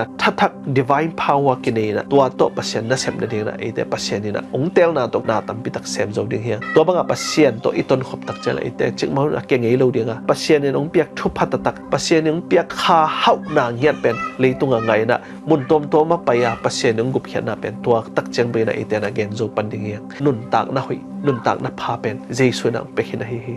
ah thathak, divine power kinei in ah, tua tawh Pasian nasep nading in ah eite Pasian in ah ong telna tawh na tampi tak sem zo ding hi hang. Tua bang a Pasian tawh i tonkhop tak ciang in ah eite cikmah hun a kia ngei lo ding a, Pasian in ong piak thupha taktak, Pasian in ong piak kha hauhna ngiat pen leitung ah ngah in ah, mun tuamtuam ah pai a Pasian in ong gupkhiatna pen tua tak ciang bek in ah eite in ah gen zo pan ding hi hang. Nuntakna hoih, nuntakna pha pen Jesu in ah ong pia khin ahi hi.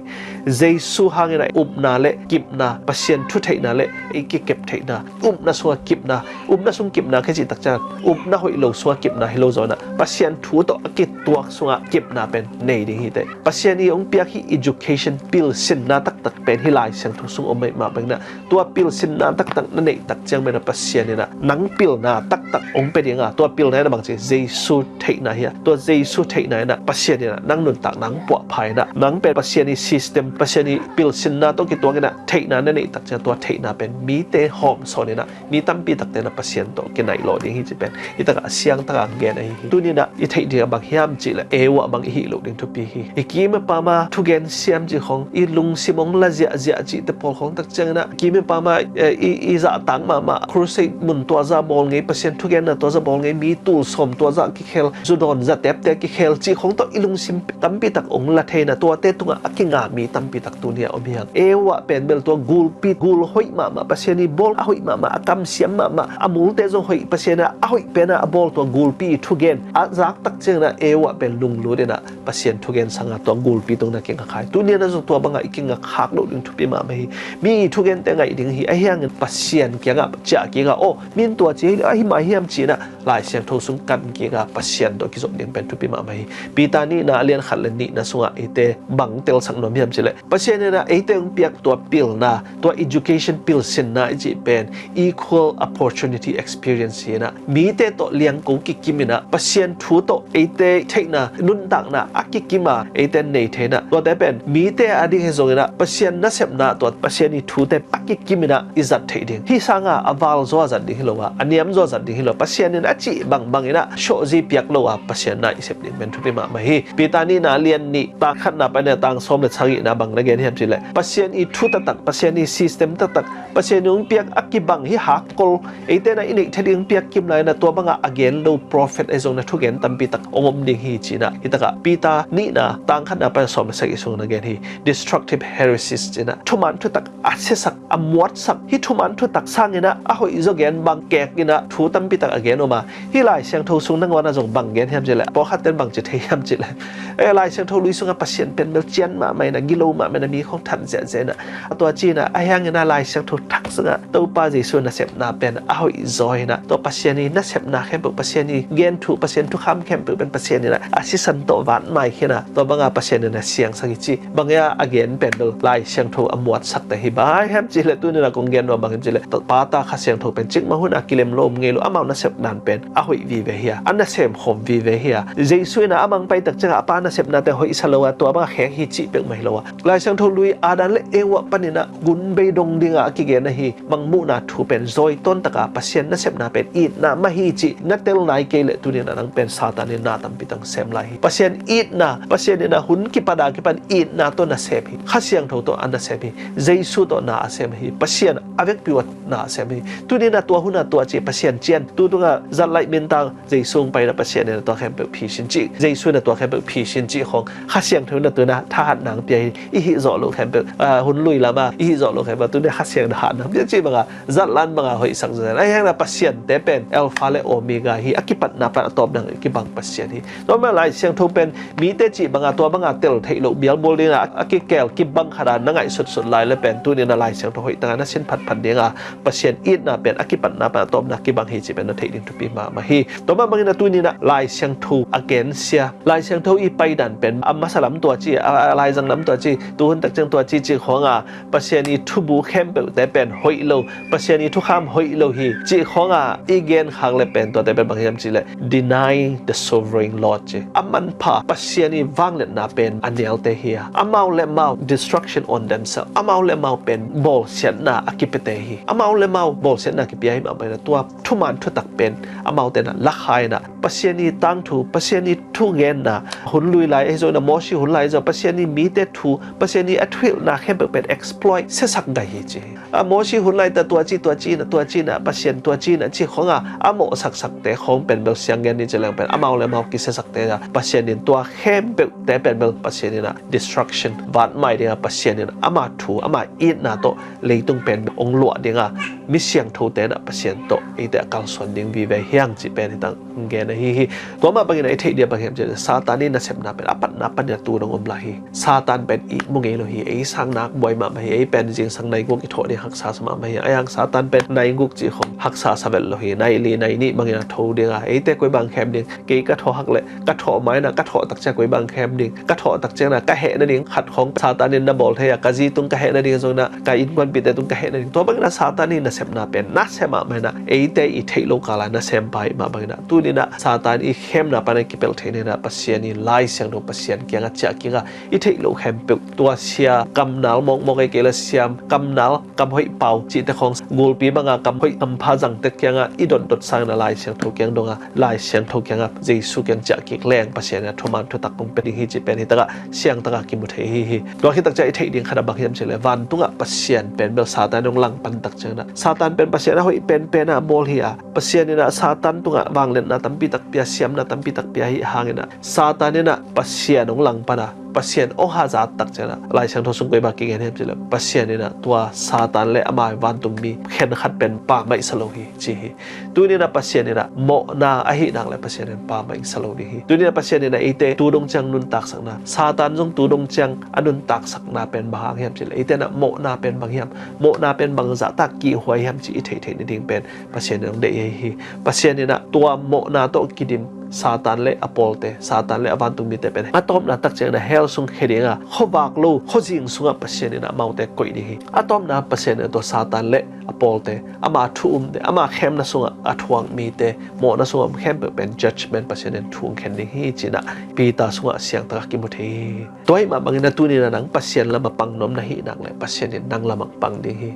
Jesu hang in ah upna leh kipna, Pasian thu theihna leh i kikep theihna, upna sungah kipna, upna sung kipna ka cih tak ciang in ah upna hoih lo sungah kipna hi lo zaw in ah, Pasian thu tawh a kituak sungah kipna pen nei ding hi teh. Pasian ii ong piak hih education, pilsinna taktak pen hih Lai Siangtho sung om ahih mah bang in ah, tua pilsinna taktak na neih tak ciang bek in ah Pasian in ah nang pilna taktak ong pia ding a, tua pilna in ah bangci, Jesu theihna hi a, tua Jesu theihna in ah Pasian in ah nang nuntak nang puahpha in ah, nang pen Pasian i system, Pasian i pilsinna tawh kituak in ah theihna na neih tak ciang tua theihna pen mite hawmsawn in ah mi tampi takte na Pasian tawh kinaih lawh ding hi ci pen i takah siang takah gen ahi hi. Tuni in ah i theih ding a bang hiam cih leh Eva bang i hih loh ding thupi hi. I kim i pam a thugen siam cih khawng, i lungsim hong la ziahziah cihte pawl khawng tak ciang in ah kim i pam a, eh, i, i zahtak mahmah, crusade mun tua zah bawl ngei, Pasian thugenna tua zah bawl ngei, mi tul sawm tua zah kikhel, zudawn zatepte kikhel cih khawng tawh i lungsim tampi tak hong la thei in ah tuate tungah a kinga mi tampi tak tuni a om hi hang. Eva pen bel tua gulpi, gul hoih mahmah, Pasian i bawl a hoih mahmah, a kamsiam mahmah, a multe zong hoih, Pasian a, a hoih pen a, a bawl tua gulpi i thugen a zak tak ciang in ah Eva pen lunglut in ah Pasian thugen sang a tua gulpi tung na kinga kha hi. Tuni in ah zong tua bang a i kinga khak loh ding thupi mahmah hi. Mi i thugente ngaih ding hi. Ahi hangin Pasian kiangah ciah kik a, aw, min tua ci hi, ahi mah hiam ci in ah Lai Siangtho sung kan kik a Pasian tawh kizop ding pen thupi mahmah hi. Peter nihna a lian khat le nihna sungah eite bang telsak nuam hiam cih leh Pasian in ah eite hong piak tua pilna, tua education, pilsinna i cih pen equal opportunity experience hi in ah mite tawh liangko kikim in ah Pasian thu tawh eite theihna, nuntakna a kikim a eite nei thei in ah tuate pen mite a ding hi zong in ah Pasian nasepna, tua Pasian i thute a kikim in ah i zat theih ding. Hih sang a a val zaw a zat ding hi lo a, a niam zaw a zat ding hi lo. Pasian in a cih bangbang in ah sawhzi piak lo a Pasian na i sep ding pen thupi mahmah hi. Peter nihna a lian nih, tang khatna pan a tang sawm le sagihna bang na gen hiam cih leh Pasian i thu taktak, Pasian i system taktak, Pasian in hong piak a kibang hi hakkol, eite na i neih thei ding piak kim lai in ah tua bang a a gen lo prophet ahi zong in ah thugen tampi tak hong om ding hi ci in ah hi. Takah Peter nihna tang khatna pan a sawm le sagih sung na gen hi. Destructive heresies ci in ah thuman thutak a siasak, a muatsak, hih thuman thutak sang in ah a hoih zaw gen bang kek in ah thu tampi tak a gen om a, hih Lai Siangtho sung nangawn ah zong bang gen hiam cih leh, pawlkhat ten bang ci thei hiam cih leh, eh, Lai Siangtho lui sungah Pasian pen bel cian mahmah in ah, gilo mahmah in ah, mi khawng that ziahziah in ah, a tua ci in ah, ahi hangin ah Lai Siangtho thak sungah Topa Jesu nasepna pen a hoih zaw hi in ah, tua Pasian i nasepna khempeuh, Pasian i gen thu, Pasian thukham khempeuh pen Pasian in ah a sisan tawh vat mai khin a, tua bang a Pasian in ah siangsak hi ci. Bang a, a gen pen bel Lai Siangtho a muatsakte hi. Bang hiam cih leh tuni in ah kong gen nuam bang hiam cih leh, Pa, Ta, Kha Siangtho pen cikmah hun a kilem lo, om ngei lo, amau nasep dan pen a hoih vive hi a, a nasem khawm vive hi a. Jesu in ah a mang pai tak ciangah a Pa nasepnate hoihsa lo a, tua bang a khek hi cih peuhmah hi lo a, Lai Siangtho lui Adam le Eva pan in ah gunbei dong ding a a kigen ahi mangmuhna thu pen zawi tawntak a Pasian nasepna pen itna mah hi cih na tel nai kei leh tuni in ah nang pen Satan in na tampi tak sem lai hi. Pasian itna, Pasian in ah hun kipat a kipan itna tawh na sem hi. Kha Siangtho tawh a na sem hi. Jesu tawh na a sem hi. Pasian a vekpi uh a na a sem hi. Tuni in ah tua hun a tua ci, Pasian cian, tu tung a zat laih mintang, Jesu hong pai in ah Pasian in ah tua khempeuh phi sin cih, Jesu in ah tua khempeuh phi sin cih khawng Kha Siangtho in ah tu in ah thahatna hong pia hi. I hih zawh loh khempeuh, ah, hun lui lam a i hih zawh loh khempeuh tuni a Kha Siangtho in ah thahatna hong pia cih bang a, zat lan bang a hoihsak zaw. Ahi hang in ah Pasiante pen Alpha le Omega hi, a kipatna pan a tawpna kibang Pasian hi. Tua mah Lai Siangtho pen mite cih bang a, tua bang a tel theih loh bialbual ding in ah a kikel kibang khat a na ngaihsutsut lai leh pen tuni in ah Lai Siangtho hoih tak a na sin phatphat ding a, Pasian itna pen a kipatna pan a tawpna kibang hi cih pen na theih ding thupi mahmah hi. Tua mah bang in ah tuni in ah Lai Siangtho a gensia, Lai Siangtho i paidan pen a masa lam tua ci, a, a laizang lam tua ci, tu hun tak ciang tua ci cih khawng a, Pasian i thubu khempeuhte pen hoih lo, Pasian i thukham hoih lo hi cih khawng a i gen khak leh pen tuate pen bang hiam cih leh, deny the sovereign Lord ci. A manpha Pasian i vangliatna pen a nialte hi a, amau le mau, destruction on themselves, amau le mau pen bawlsiatna a kipiate hi. Amau le mau bawlsiatna kipia hi mah bang in ah tua thuman thutak pen amaute in ah lakhia in ah, Pasian i tangthu, Pasian i thugenna, hun lui lai ahi zong in ah, Mosi hun lai ahi zong, Pasian i mite thu, Pasian i a thuhilhna khempeuh pen exploit, siasak gai hi ci hi. A Mosi hun lai ta tua ci, tua ci in ah, tua ci in ah, Pasian tua ci in ah cih khawng a a mawhsaksakte khawng pen bel siang gen ni ci leng pen amau le mau kisiasakte a, Pasian in tua khempeuhte pen bel Pasian in ah destruction, vat mai ding a Pasian in ama thu, ama itna tawh leitung pen hong luah ding a, mi siangthote in ah Pasian tawh eite a kalsuan ding vive hi hang cih pen hi tang gen ahi hi. Tua mah bang in ah i theih ding a bang hiam cih leh, Satan i nasepna pen a patna pan in ah tu dong om lai hi. Satan pen ihmu ngei lo hi. Ei sang nak buai mahmah hi. Ei pen zingsang nai guk i thawh ding haksa sa mahmah hi. Ahi hang Satan pen nai guk cih khawng haksa sa vet lo hi. Nai li nai nih bangin a tho ding a, eite koi bang khem ding? Kei ka tho hak leh ka tho mai na, ka tho takciang koi bang khem ding? Ka tho takciang na ka heh nading khat khong Satan in na bawl thei a, ka zi tung ka heh nading zong na, ka innkuanpihte tung ka heh nading. Tua bangin a Satan i nasepna pen nasem ah mai na, eite i theih lo kala nasem pai mah bangin a, tuni na Satan i khemna pana kipelh theih ni na Pasian i Lai Siangtho Pasian kiangah ciah kik a, i theih loh khempeuh, tua sia kamnal mawkmawk ei kei le siam kamnal, kam hoih pau cihte khong, gulpi banga kam hoih hampha zangte kiangah i dotdot sangin a Lai Siangtho kiang dong a, Lai Siangtho kiangah Jesu kiang ciah kik leng Pasian in a thuman thutak kong pia ding hi cih pen hi takah siang takah kimu thei hi hi. Tua khit takciang i theih ding khat a bang hiam cih leh vantungah Pasian pen bel Satan in hong langpan takciang na, Satan pen Pasian a hoih penpen a bawl hi a, Pasian in a Satan tungah vangliatna tampi tak pia, siamna tampi tak pia hi hangin a, Satan in a Pasian hong langpan a, Pasian hong hazat takciang na, Lai Siangtho sung koi bang kigen hiam cih leh Pasian in a tua Satan le ama vantungmi khenkhat pen pammaih sa lo hi ci hi. Tuni na Pasian in a mawhna ahih nak leh Pasian in pammaih sa lo ding hi. Tuni na Pasian in a eite tu dong ciang nuntaksakna, Satan zong tu dong ciang a nuntaksakna pen bang hang hiam cih leh eite na mawhna pen bang hiam, mawhna pen bangzah tak kihhuai hiam cih i theih theih nading pen Pasian in hong deih hi hi. Pasian in a tua mawhna tawh kidim Satan le a pawlte, Satan le a vantungmite pen a tawpna takciang na hell sung khia ding a, khuavak lo khuazing sungah Pasian in a amaute koih ding hi. A tawpna Pasian in a tua Satan le a pawlte, ama thu umte, ama khemna sungah a thuak mite, mawhna sungah om khempeuh pen judgment Pasian in thu hong khen ding hi ci na Peter sungah siang takah kimu thei hi hi. Tua ahih mah bangin a tuni na nang Pasian lamah pang nuam na hih nak leh Pasian in nang lamah pang ding hi.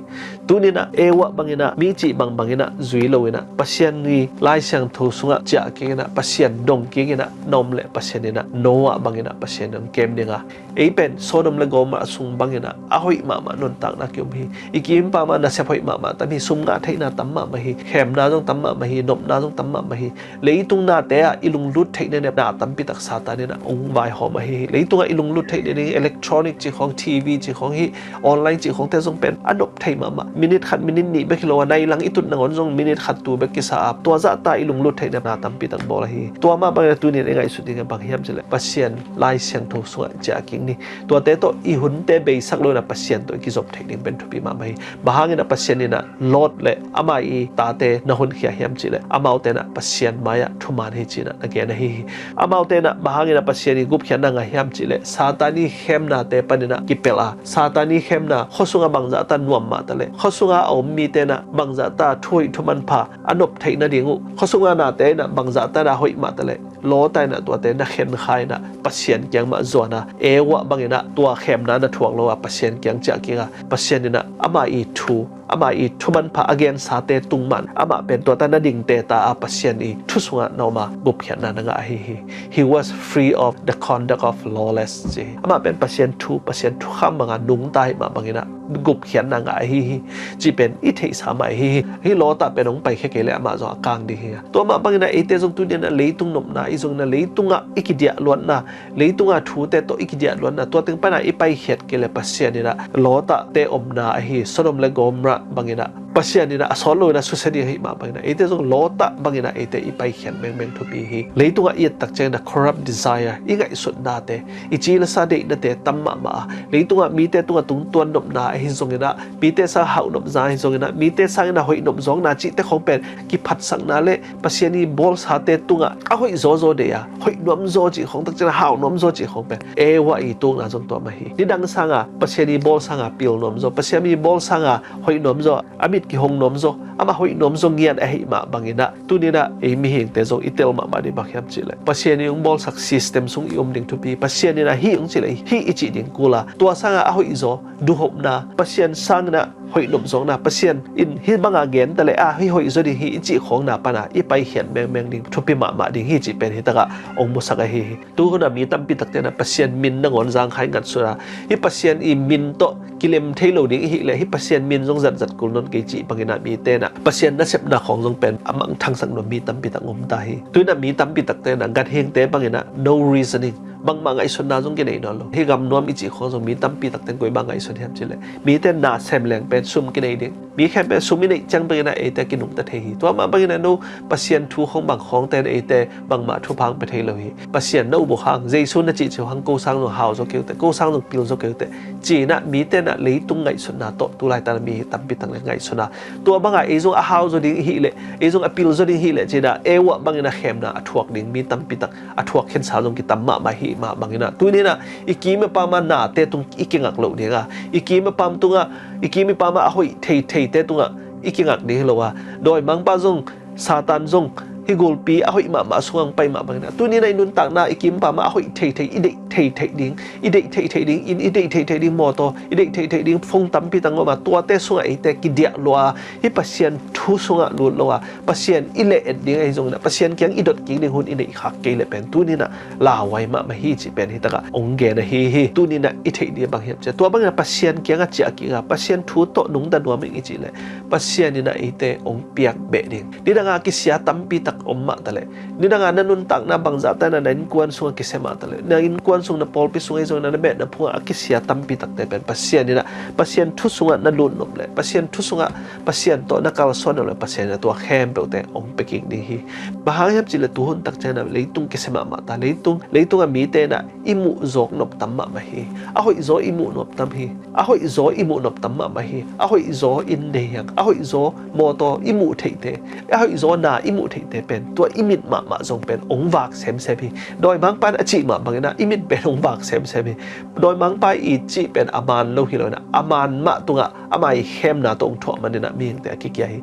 Tuni na Eva bangin a mi cih bangbang in a zui lo in a Pasian i Lai Siangtho sungah ciah kik in a Pasian dong kik in a na om leh Pasian in a Noah bangin a Pasian in hong kem ding a, ei pen Sodom le Gomorrah sung bangin a a hoih mahmah nuntakna kiom hi. I kiim pam a nasep hoih mahmah tam hi, sum ngah theihna tam mahmah hi, khemna zong tam mahmah hi, nopna zong tam mahmah hi. Leitung nate ah i lunglut theih nading na tampi tak Satan in a hong vaihawm ahi hi. Leitungah i lunglut theih nading electronic cih khawng, TV cih khawng hi, online cih khawngte zong pen a nop thei mahmah. Minute khat, minute nih bek hi lo a, nai lang i tut nangawn zong minute khat tu bek kisa a, tua zahta i lunglut theih nading na tampi tak bawl ahi hi. Tua mah bangin a tuni in i ngaihsut ding a bang hiam cih leh Pasian Lai Siangtho sungah ciah kik ni. Tuate tawh i hunte beisak lo in a Pasian tawh i kizop theih ding pen thupi mahmah hi. Bang hangin a Pasian in a Lot le ama i tate na honkhia hiam cih leh amaute in a Pasian mai-ah thuman hi ci in a na gen ahi hi. Amaute in a bang hangin a Pasian i gupkhiatna ngah hiam cih leh Satan i khemnate panin a kipelh a, Satan i khemna khuasung a bangzahta nuam mahta leh khuasung a a om mite in a bangzahta thuhoih thumanpha a nop theih nading uh, khuasung a nate in a bangzahta in a hoih mahta leh Lot in a tuate na khenkha in a Pasian kiang mah zuan a, Eva bangin a tua khemna na thuak lo a Pasian kiang ciah kik a, Pasian in a ama i thu, ama i thumanpha a gensate tung mah in amah pen tuate na dingte ta a Pasian i thu sungah na om a gupkhiatna na ngah ahi hi. He was free of the conduct of lawless ci hi. Amah pen Pasian thu, Pasian thukham banga nungta ahih mah bangin a gupkhiatna ngah ahi hi. Cih pen i theihsa mah ahi hi. Hih Lot pen hong paikhia kei leh amah zong a kang ding hi. Tua mah bangin a eite zong tuni in a leitung nopna i zong in a leitungah i kidiahluatna, leitungah thute tawh i kidiahluatna, tua teng pana i paikhiat kei leh Pasian in a Lot te omna ahi Sodom le Gomorrah bangin a Pasian in a a sawt lo in a susia ding ahih mah bangin a eite zong Lot bangin a eite i paikhiat mengmeng thupi hi. Leitungah i et takciangin a corrupt desire, i ngaihsutnate, i ci le sa deihnate tam mahmah a, leitungah mite tungah tungtuan nopna ahi zongin a, mite sang hauh nop zang ahi zongin a, mite sangin a hoih nop zawkna cihte khawng pen kiphatsakna le Pasian i bawlsate tungah a hoih zawzaw deih a, hoih nuamzaw cih khawng takciangin a hau nuamzaw cih khawng pen Eva i tukna zong tua mah hi. Nidang sanga Pasian i bawl sanga pil nuamzaw, Pasian i bawl sanga hoih nuamzaw, a mit kihong nuamzaw, amah hoih nuamzaw ngiat ahih mah bangin a, tuni in a ei mihingte zong i tel mahmah ding bang hiam cih leh Pasian i hong bawlsak system sung i om ding thupi. Pasian in a hih hong cih leh hih i cih ding kul a, tua sanga a hoihzaw, duhhopna, Pasian sangin a hoih nop zawkna, Pasian in hih banga gen ta leh a hih hoihzaw ding hi i cih khawngna pana i paikhiat mengmeng ding thupi mahmah ding hi cih pen hi takah hong musak ahi hi. Tu hun a mi tampi takte in a Pasian min nangawn zangkhai ngatsut a, hih Pasian i min tawh kilem thei lo ding i hih leh hih Pasian min zong zatzat kul nawn kei cih bangin a mite in a Pasian nasepna khawng zong pen a mangthangsak nuam mi tampi tak om ta hi. Tu in a mi tampi takte in a ganhingte bangin a no reasoning, Bangmah ngaihsutna zong kinei nawn lo. Hih gamnuam i cih khawng zong mi tampi takte in koi bang ngaihsun hiam cih leh, mite na sem leng pen sum kinei ding. Mi khempeuh sum i neih ciang bangin ah eite kinungta thei hi. Tua mah bangin ah no Pasian thu khawng bang khawngte in eite bangmah thupha hong pia thei lo hi. Pasian na up uh hang, Jesu na cihcih uh hang, ko sang zong hau zaw kei uh teh, ko sang zong pil zaw kei uh teh, ci-in ah mite in ah leitung ngaihsutna tawh tu laitak in ah mi tampi tak in ngaihsun a, tua bang a ei zong a hau zaw ding i hih leh, ei zong a pil zaw ding i hih leh ci-in ah ei uh ah bangin ah khemna a thuak ding mi tampi tak a thuak khinsa zong kitam mahmah hi mah bangin ah, tuni in ah i kim i pam ah nate tung i kingak loh ding a, i kim i pam tungah, i kim i pam ah a hoih theitheite tungah i kingak ding hi lo a, dawimangpa zong, Satan zong, hih gulpi a hoih mahmah sungah hong pai mah bangin ah, tuni in ah i nuntakna i kim i pam ah a hoih theitheih, i deih theitheih ding, i deih theitheih ding inn, i deih theitheih ding mawtaw, i deih theitheih ding phone tampi tak om a, tuate sungah eite kidiah lua a, hih Pasian thu sungah lut lo a, Pasian i leh et ding ahi zongin ah, Pasian kiang i dot kik ding hun i neih khak kei leh pen tuni in ah lauhuai mahmah hi cih pen hi takah hong gen ahi hi. Tuni in ah i theih ding bang hiam cih leh, tua bangin ah Pasian kiangah ciah kik a, Pasian thu tawh nungta nuam ing i cih leh, Pasian in ah eite hong piak beh ding. Nidang a kisia tampi tak om mah taleh, nidang a na nuntakna bangzahte in ah na innkuan sungah kisia mah taleh, na innkuan sung, na pawlpi sung ahi zongin ah, na meh na phungah a kisia tampi takte pen Pasian in ah, Pasian thu sungah na lut nop leh, Pasian thu sungah Pasian tawh na kalsuan nop leh, Pasian in ah tua khempeuhte hong pia kik ding hi. Bang hang hiam cih leh tuhun tak ciangin ah leitung kisia mahmah ta, leitung, leitung a mite in ah i muh zawk nop tam mahmah hi. A hoih zaw i muh nop tam hi. A hoih zaw i muh nop tam mahmah hi. A hoih zaw inn nei hiang, a hoih zaw mawtaw i muh theihte, a hoih zaw na i muh theihte pen tua i mit mahmah zong pen hong vak semsem hi. Dawimangpa in a cih mah bangin ah i mit pen hong vak semsem hi. Dawimangpa i cih pen a man lo hi lo in ah, a man mah tungah ama i khemna tawh hong thuah manin ah mihingte a kikia hi.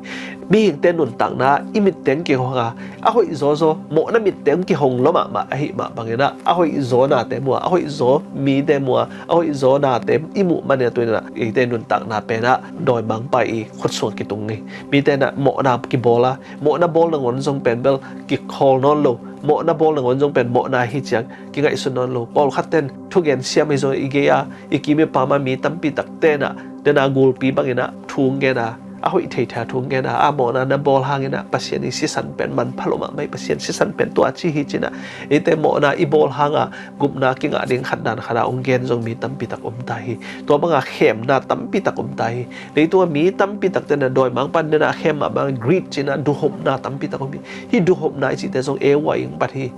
Mihingte nuntakna i mit teng kihong a, a hoih zawzaw mawhna mit teng kihong lua mahmah ahi mah bangin ah, a hoih zaw nate mu a, a hoih zaw mite mu a, a hoih zaw nate i muh manin ah tuni in ah eite nuntakna pen ah dawimangpa i khut sungah kitung hi. Mite in ah mawhna kibawl a, mawhna bawl nangawn zong pen bel kikhawl nawn lo, mawhna bawl nangawn zong pen mawhna hi ciang kingaihsun nawn lo. Pawlkhatte in thugen siam ahi zong i gei a, i kim i pam ah mi tampi takte in ah, den a gulpi bangin ah thu hong gen a, a hoih theithei a thu hong gen a, a mawhna na bawl hangin ah Pasian i sisan pen manpha lua mahmah hi, Pasian sisan pen tua ci hi ci-in ah, eite mawhna i bawl hang a gupna kingah ding khat dan khat a hong gen zong mi tampi tak om ta hi. Tua bang a khemna tampi tak om ta hi. Leitung a mi tampi takte in ah dawimangpa in den a khem mah bang greed ci-in ah duhhopna tampi tak om hi. Hih duhhopna i cihte zong Eva i hong pat hi.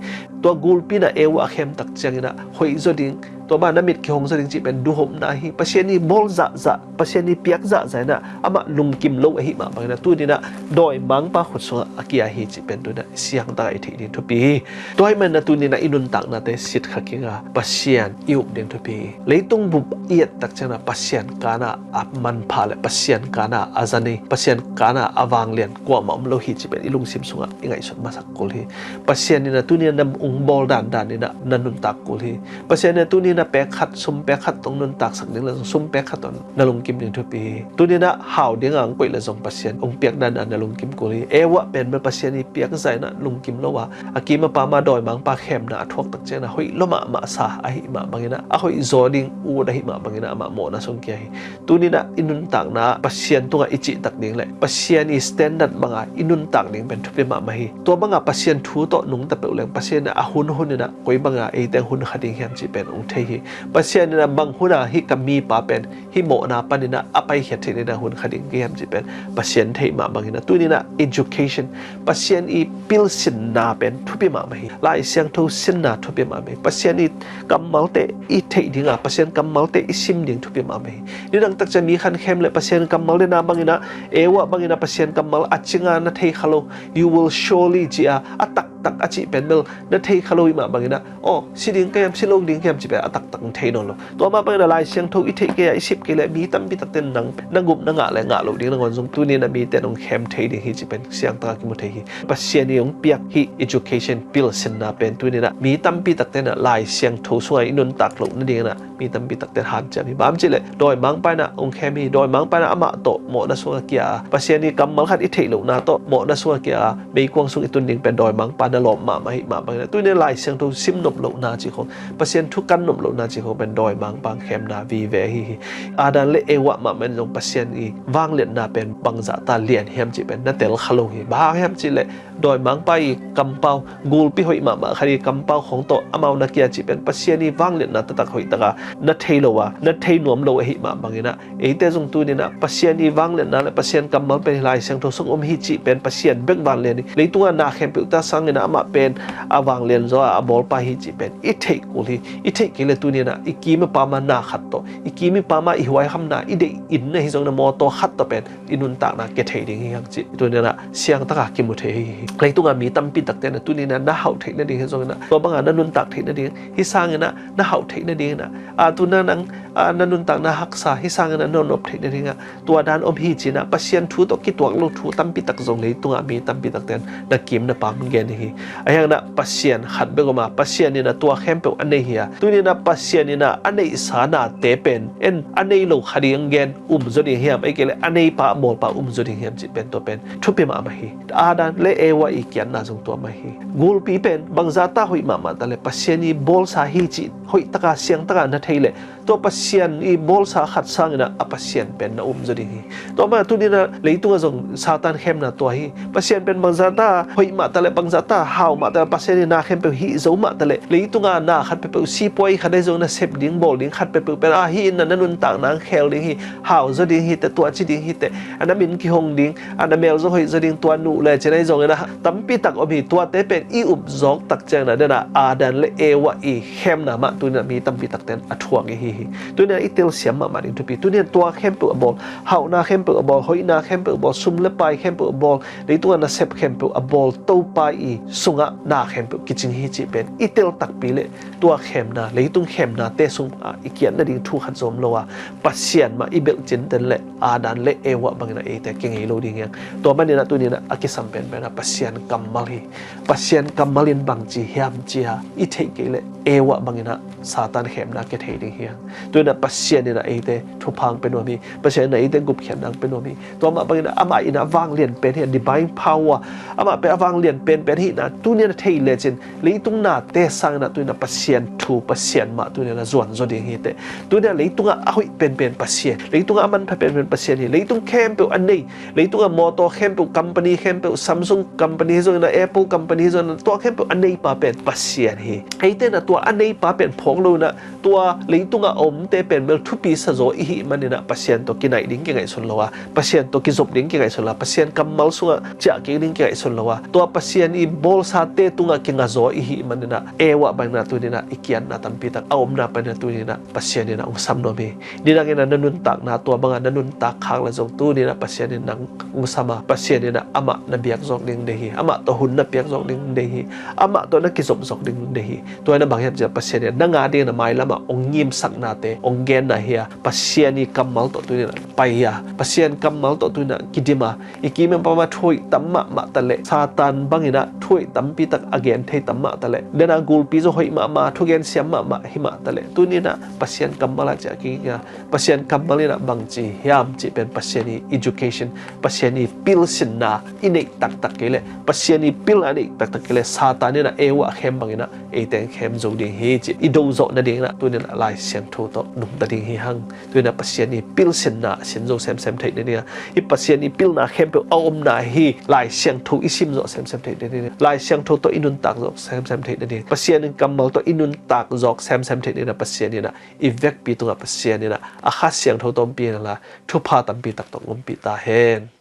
Tua gulpi in ah Eva a khem tak ciangin ah hoih zaw ding, tua bang na mit kihong zaw ding cih pen duhhopna hi. Pasian i bawl zahzah, Pasian i piak zahzah in ah amah lungkim lo ahi mah bangin ah tuni in ah dawimangpa khut sungah a kia hi cih pen tuni in ah siangtak a i theih ding thupi hi. Tua ahih manin ah tuni in ah i nuntaknate sitkha kik a, Pasian i up ding thupi hi. Leitung bup i et tak ciangin ah Pasian kan a a manpha leh Pasian kan a a za nei, Pasian kan a a vanglian kuamah om lo hi cih pen i lungsim sungah i ngaihsut masak kul hi. Pasian in ah tuni in ah na hong bawl dandan in ah na nuntak kul hi. Pasian in ah tuni in ah pek khat, sum pek khat tawh hong nuntaksak ding leh zong sum pek khat tawh na lungkim ding thupi hi. Tuni in ah hau ding a hong koih leh zong Pasian hong piak dandan na lungkim kul hi. Eva pen bel Pasian i piak zah in ah lungkim lo a, a kim a pam ah dawimangpa khemna a thuak tak ciangin ah hoih lua mahmah sa ahi mah bangin ah, a hoih zaw ding ut ahi mah bangin ah amah mawhna sung kia hi. Tuni in ah i nuntakna Pasian tungah i cihtak ding leh Pasian i standard bang a i nuntak ding pen thupi mahmah hi. Tua bang a Pasian thu tawh nungta peuh leng Pasian in ah a hun hun in ah koi bang a eite hong hun kha ding hiam cih pen hong thei hi. Pasian in ah bang hun a hih ka mipa pen hih mawhna panin ah a paikhiat theih nading a hun kha ding ka hiam cih pen Pasian thei mah bangin ah tuni in ah education, Pasian i pilsinna pen thupi mahmah hi. Lai Siangtho sinna thupi mahmah hi. Pasian i kammalte i theih ding a, Pasian kammalte i sim ding thupi mahmah hi. Nidang tak ciang mi khankhem leh Pasian kammal den a bangin ah, Eva bangin ah Pasian kammal a cing a na thei kha lo, "You will surely," ci a, a taktak a cih pen bel na thei kha lo hi mah bangin ah, aw, si ding ka hiam, si lo ding ka hiam cih pen a taktak na thei nawn lo. Tua mah bangin ah Lai Siangtho i theih kei a, i sip kei leh mi tampi takte in nang na gup na ngah leh ngah loh ding nangawn zong tuni in ah mite in hong khem thei ding hi cih pen siangtak a kimu thei hi. Pasian i hong piak hih education pilsinna pen tuni in ah mi tampi takte in ah Lai Siangtho sungah i nuntak loh nading in ah mi tampi takte in hanciam hi. Bang hang hiam cih leh dawimangpa in ah hong khem hi. Dawimangpa in ah amah tawh mawhna sungah kia a, Pasian i kammal khat i theih lohna tawh mawhna sungah kia a, meikuang sung i tun ding pen dawimangpa in na lawp mahmah ahih mah bangin ah, tuni-in ah Lai Siangtho sim nop lohna cih khawng, Pasian thu kan nop lohna cih khawng pen dawimangpa khemna vive ahi hi. Adam le Eva mahmah in zong Pasian i vangliatna pen bangzahta lian hiam cih pen na tel kha lo hi. Bang hang hiam cih leh dawimangpa i kampau, gulpi hoih mahmah khat i kampau khawng tawh amau na kia cih pen Pasian i vangliatna taktak hoih taka na thei lo a, na thei nuam lo ahih mah bangin ah, eite zong tuni-in ah Pasian i vangliatna le Pasian kammal pen Lai Siangtho sung om hi cih pen Pasian bek vanglian hi. Leitungah na khempeuh ta sangin ah amah pen a vanglian zaw a, a bawlpa hi cih pen i theih kul hi. I theih kei leh tuni-in ah i kim i pam ah na khat tawh, i kim i pam ah i huaikhamna, i deih inn ahi zongin ah mawtaw khat tawh pen i nuntakna kia thei ding hi hang cih tuni-in ah siangtaka kimu thei hi. Leitungah mi tampi takte in ah tuni-in ah na hauh theih nading hi zongin ah, tua banga na nuntak theih nading, hi sangin ah na hauh theih nadingin ah, a, tuni-in ah nang, a, na nuntakna haksa, hi sangin ah na nop theih nadingah tua dan om hi ci-in ah, Pasian thu tawh kituak lo thu tampi tak zong leitungah mi tampi takte in na kim na pam gen hi. Ahih hangin ah Pasian khat bek om a, Pasian in ah tua khempeuh a nei hi a, tuni-in ah Pasian in ah a neihsa nate pen en a nei lo kha ding gen um zaw ding hiam, ahih kei leh a neipa a bawlpa um zaw ding hiam cih pen tua pen thupi mahmah hi. Adam le Eva i kiatna zong tua mah hi. Gulpi pen bangzahta hoih mahmah ta leh Pasian i bawlsa hi cih hoih taka siangtaka na thei leh, tua Pasian i bawlsa khat sangin ah a Pasian pen na um zaw ding hi. Tua mah tuni-in ah leitungah zong Satan khemna tua hi. Pasian pen bangzahta hoih mah ta leh, bangzahta hau mah ta leh, Pasian i na khempeuh hih zo mah ta leh, leitungah na khat peuhpeuh, sipuai khat ahi zongin ah sep ding bawl ding khat peuhpeuh pen a hih in ah na nuntakna khel ding hi, hau zaw ding hi teh, tua ci ding hi teh, a na min kihong ding, a na mel zong hoih zaw ding, tua nuh lecin ahi zongin ah tampi tak om hi. Tuate pen i up zawk tak ciangin ah, den ah Adam le Eva i khemna mah tuni-in ah mi tampi takte in a thuak i hi hi. Tuni-in ah i telsiam mahmah ding thupi. Tuni-in ah tua khempeuh a bawl, hauhna khempeuh a bawl, hoihna khempeuh a bawl, sum le pai khempeuh a bawl, leitungah nasep khempeuh a bawl Topa i sungah na khempeuh kicing hi cih pen i tel takpi leh, tua khemna, leitung khemnate sungah i kiat nading thu khat zong om lo a, Pasian mah i belh cinten leh Adam le Eva bangin ah eite kingei lo ding hi hang. Tua manin ah tuni-in ah a kisam penpen ah Pasian kammal hi. Pasian kammal in bangci hiam ci-a i theih kei leh, Eva bangin ah Satan khemna kia thei ding hi hang. Tuni-in ah Pasian in ah eite thupha hong pia nuam hi. Pasian in ah eite gupkhiatna hong pia nuam hi. Tua mah bangin ah amah in ah a vanglian pen hi a, divine power, amah pen a vanglian penpen hihna tuni-in ah thei lecin, leitung nate sangin ah tuni-in ah Pasian thu, Pasian mah tuni-in ah zuan zaw ding hi teh. Tuni-in ah leitungah a hoih penpen Pasian, leitungah a manpha penpen Pasian hi. Leitung khempeuh a nei, leitungah mawtaw khempeuh, company khempeuh, Samsung company hi zongin ah, Apple company hi zongin ah, tua khempeuh a neipa pen Pasian hi. Eite in ah tua a neipa pen phawk lo-in ah, tua leitungah a omte pen bel thupi sa zaw i hih manin ah Pasian tawh kinaih ding kingaihsun lo a, Pasian tawh kizop ding kingaihsun lo a, Pasian kammal sungah ciah kik ding kingaihsun lo a, tua Pasian i bawlsate tungah kinga zaw i hih manin ah, Eva bangin ah tuni-in ah i kiatna tampi tak a omna panin ah tuni-in ah Pasian in ah hong sam nuam hi. Nidangin ah na nuntakna tua banga na nuntak khak leh zong tuni-in ah Pasian in nang hong sam a, Pasian in ah amah na biak zawk ding deih hi. Amah tawh hun na piak zawk ding deih hi. Amah tawh na kizop zawk ding deih hi. Tua in ah bang hiam cih leh Pasian in ah nang a dingin ah mailamah hong ngimsaknate hong genna hi a, Pasian i kammal tawh tuni-in ah pai hi a, Pasian kammal tawh tuni-in ah kidim a, i kim i pam ah thu hoih tam mahmah ta leh, Satan bangin ah thu hoih tampi tak a gen thei tam mah ta leh, den ah gulpi zong hoih mahmah, thugen siam mahmah hi mah ta leh, tuni-in ah Pasian kammal ah ciah kik a, Pasian kammal in ah bangci hiam cih pen Pasian i education, Pasian i pilsinna i neih taktak kei leh, Pasian i pil a neih taktak kei leh, Satan in ah Eva a khem bangin ah eite hong khem zo ding hi cih i do zawh nadingin ah tuni-in ah Lai Siangtho tawh nungta ding hi hang. Tuni-in ah Pasian i pilsinna a sin zo semsem theih nadingin ah, hih Pasian i pilna khempeuh a omna hih Lai Siangtho i sim zawh semsem theih nadingin ah, Lai Siangtho tawh i nuntak zawh semsem theih nadingin, Pasian i kammal tawh i nuntak zawh semsem theih nadingin ah Pasian in ah i vekpi tungah Pasian in ah a Kha Siangtho tawh ompih hen la, thupha tampi tak tawh ompih ta hen.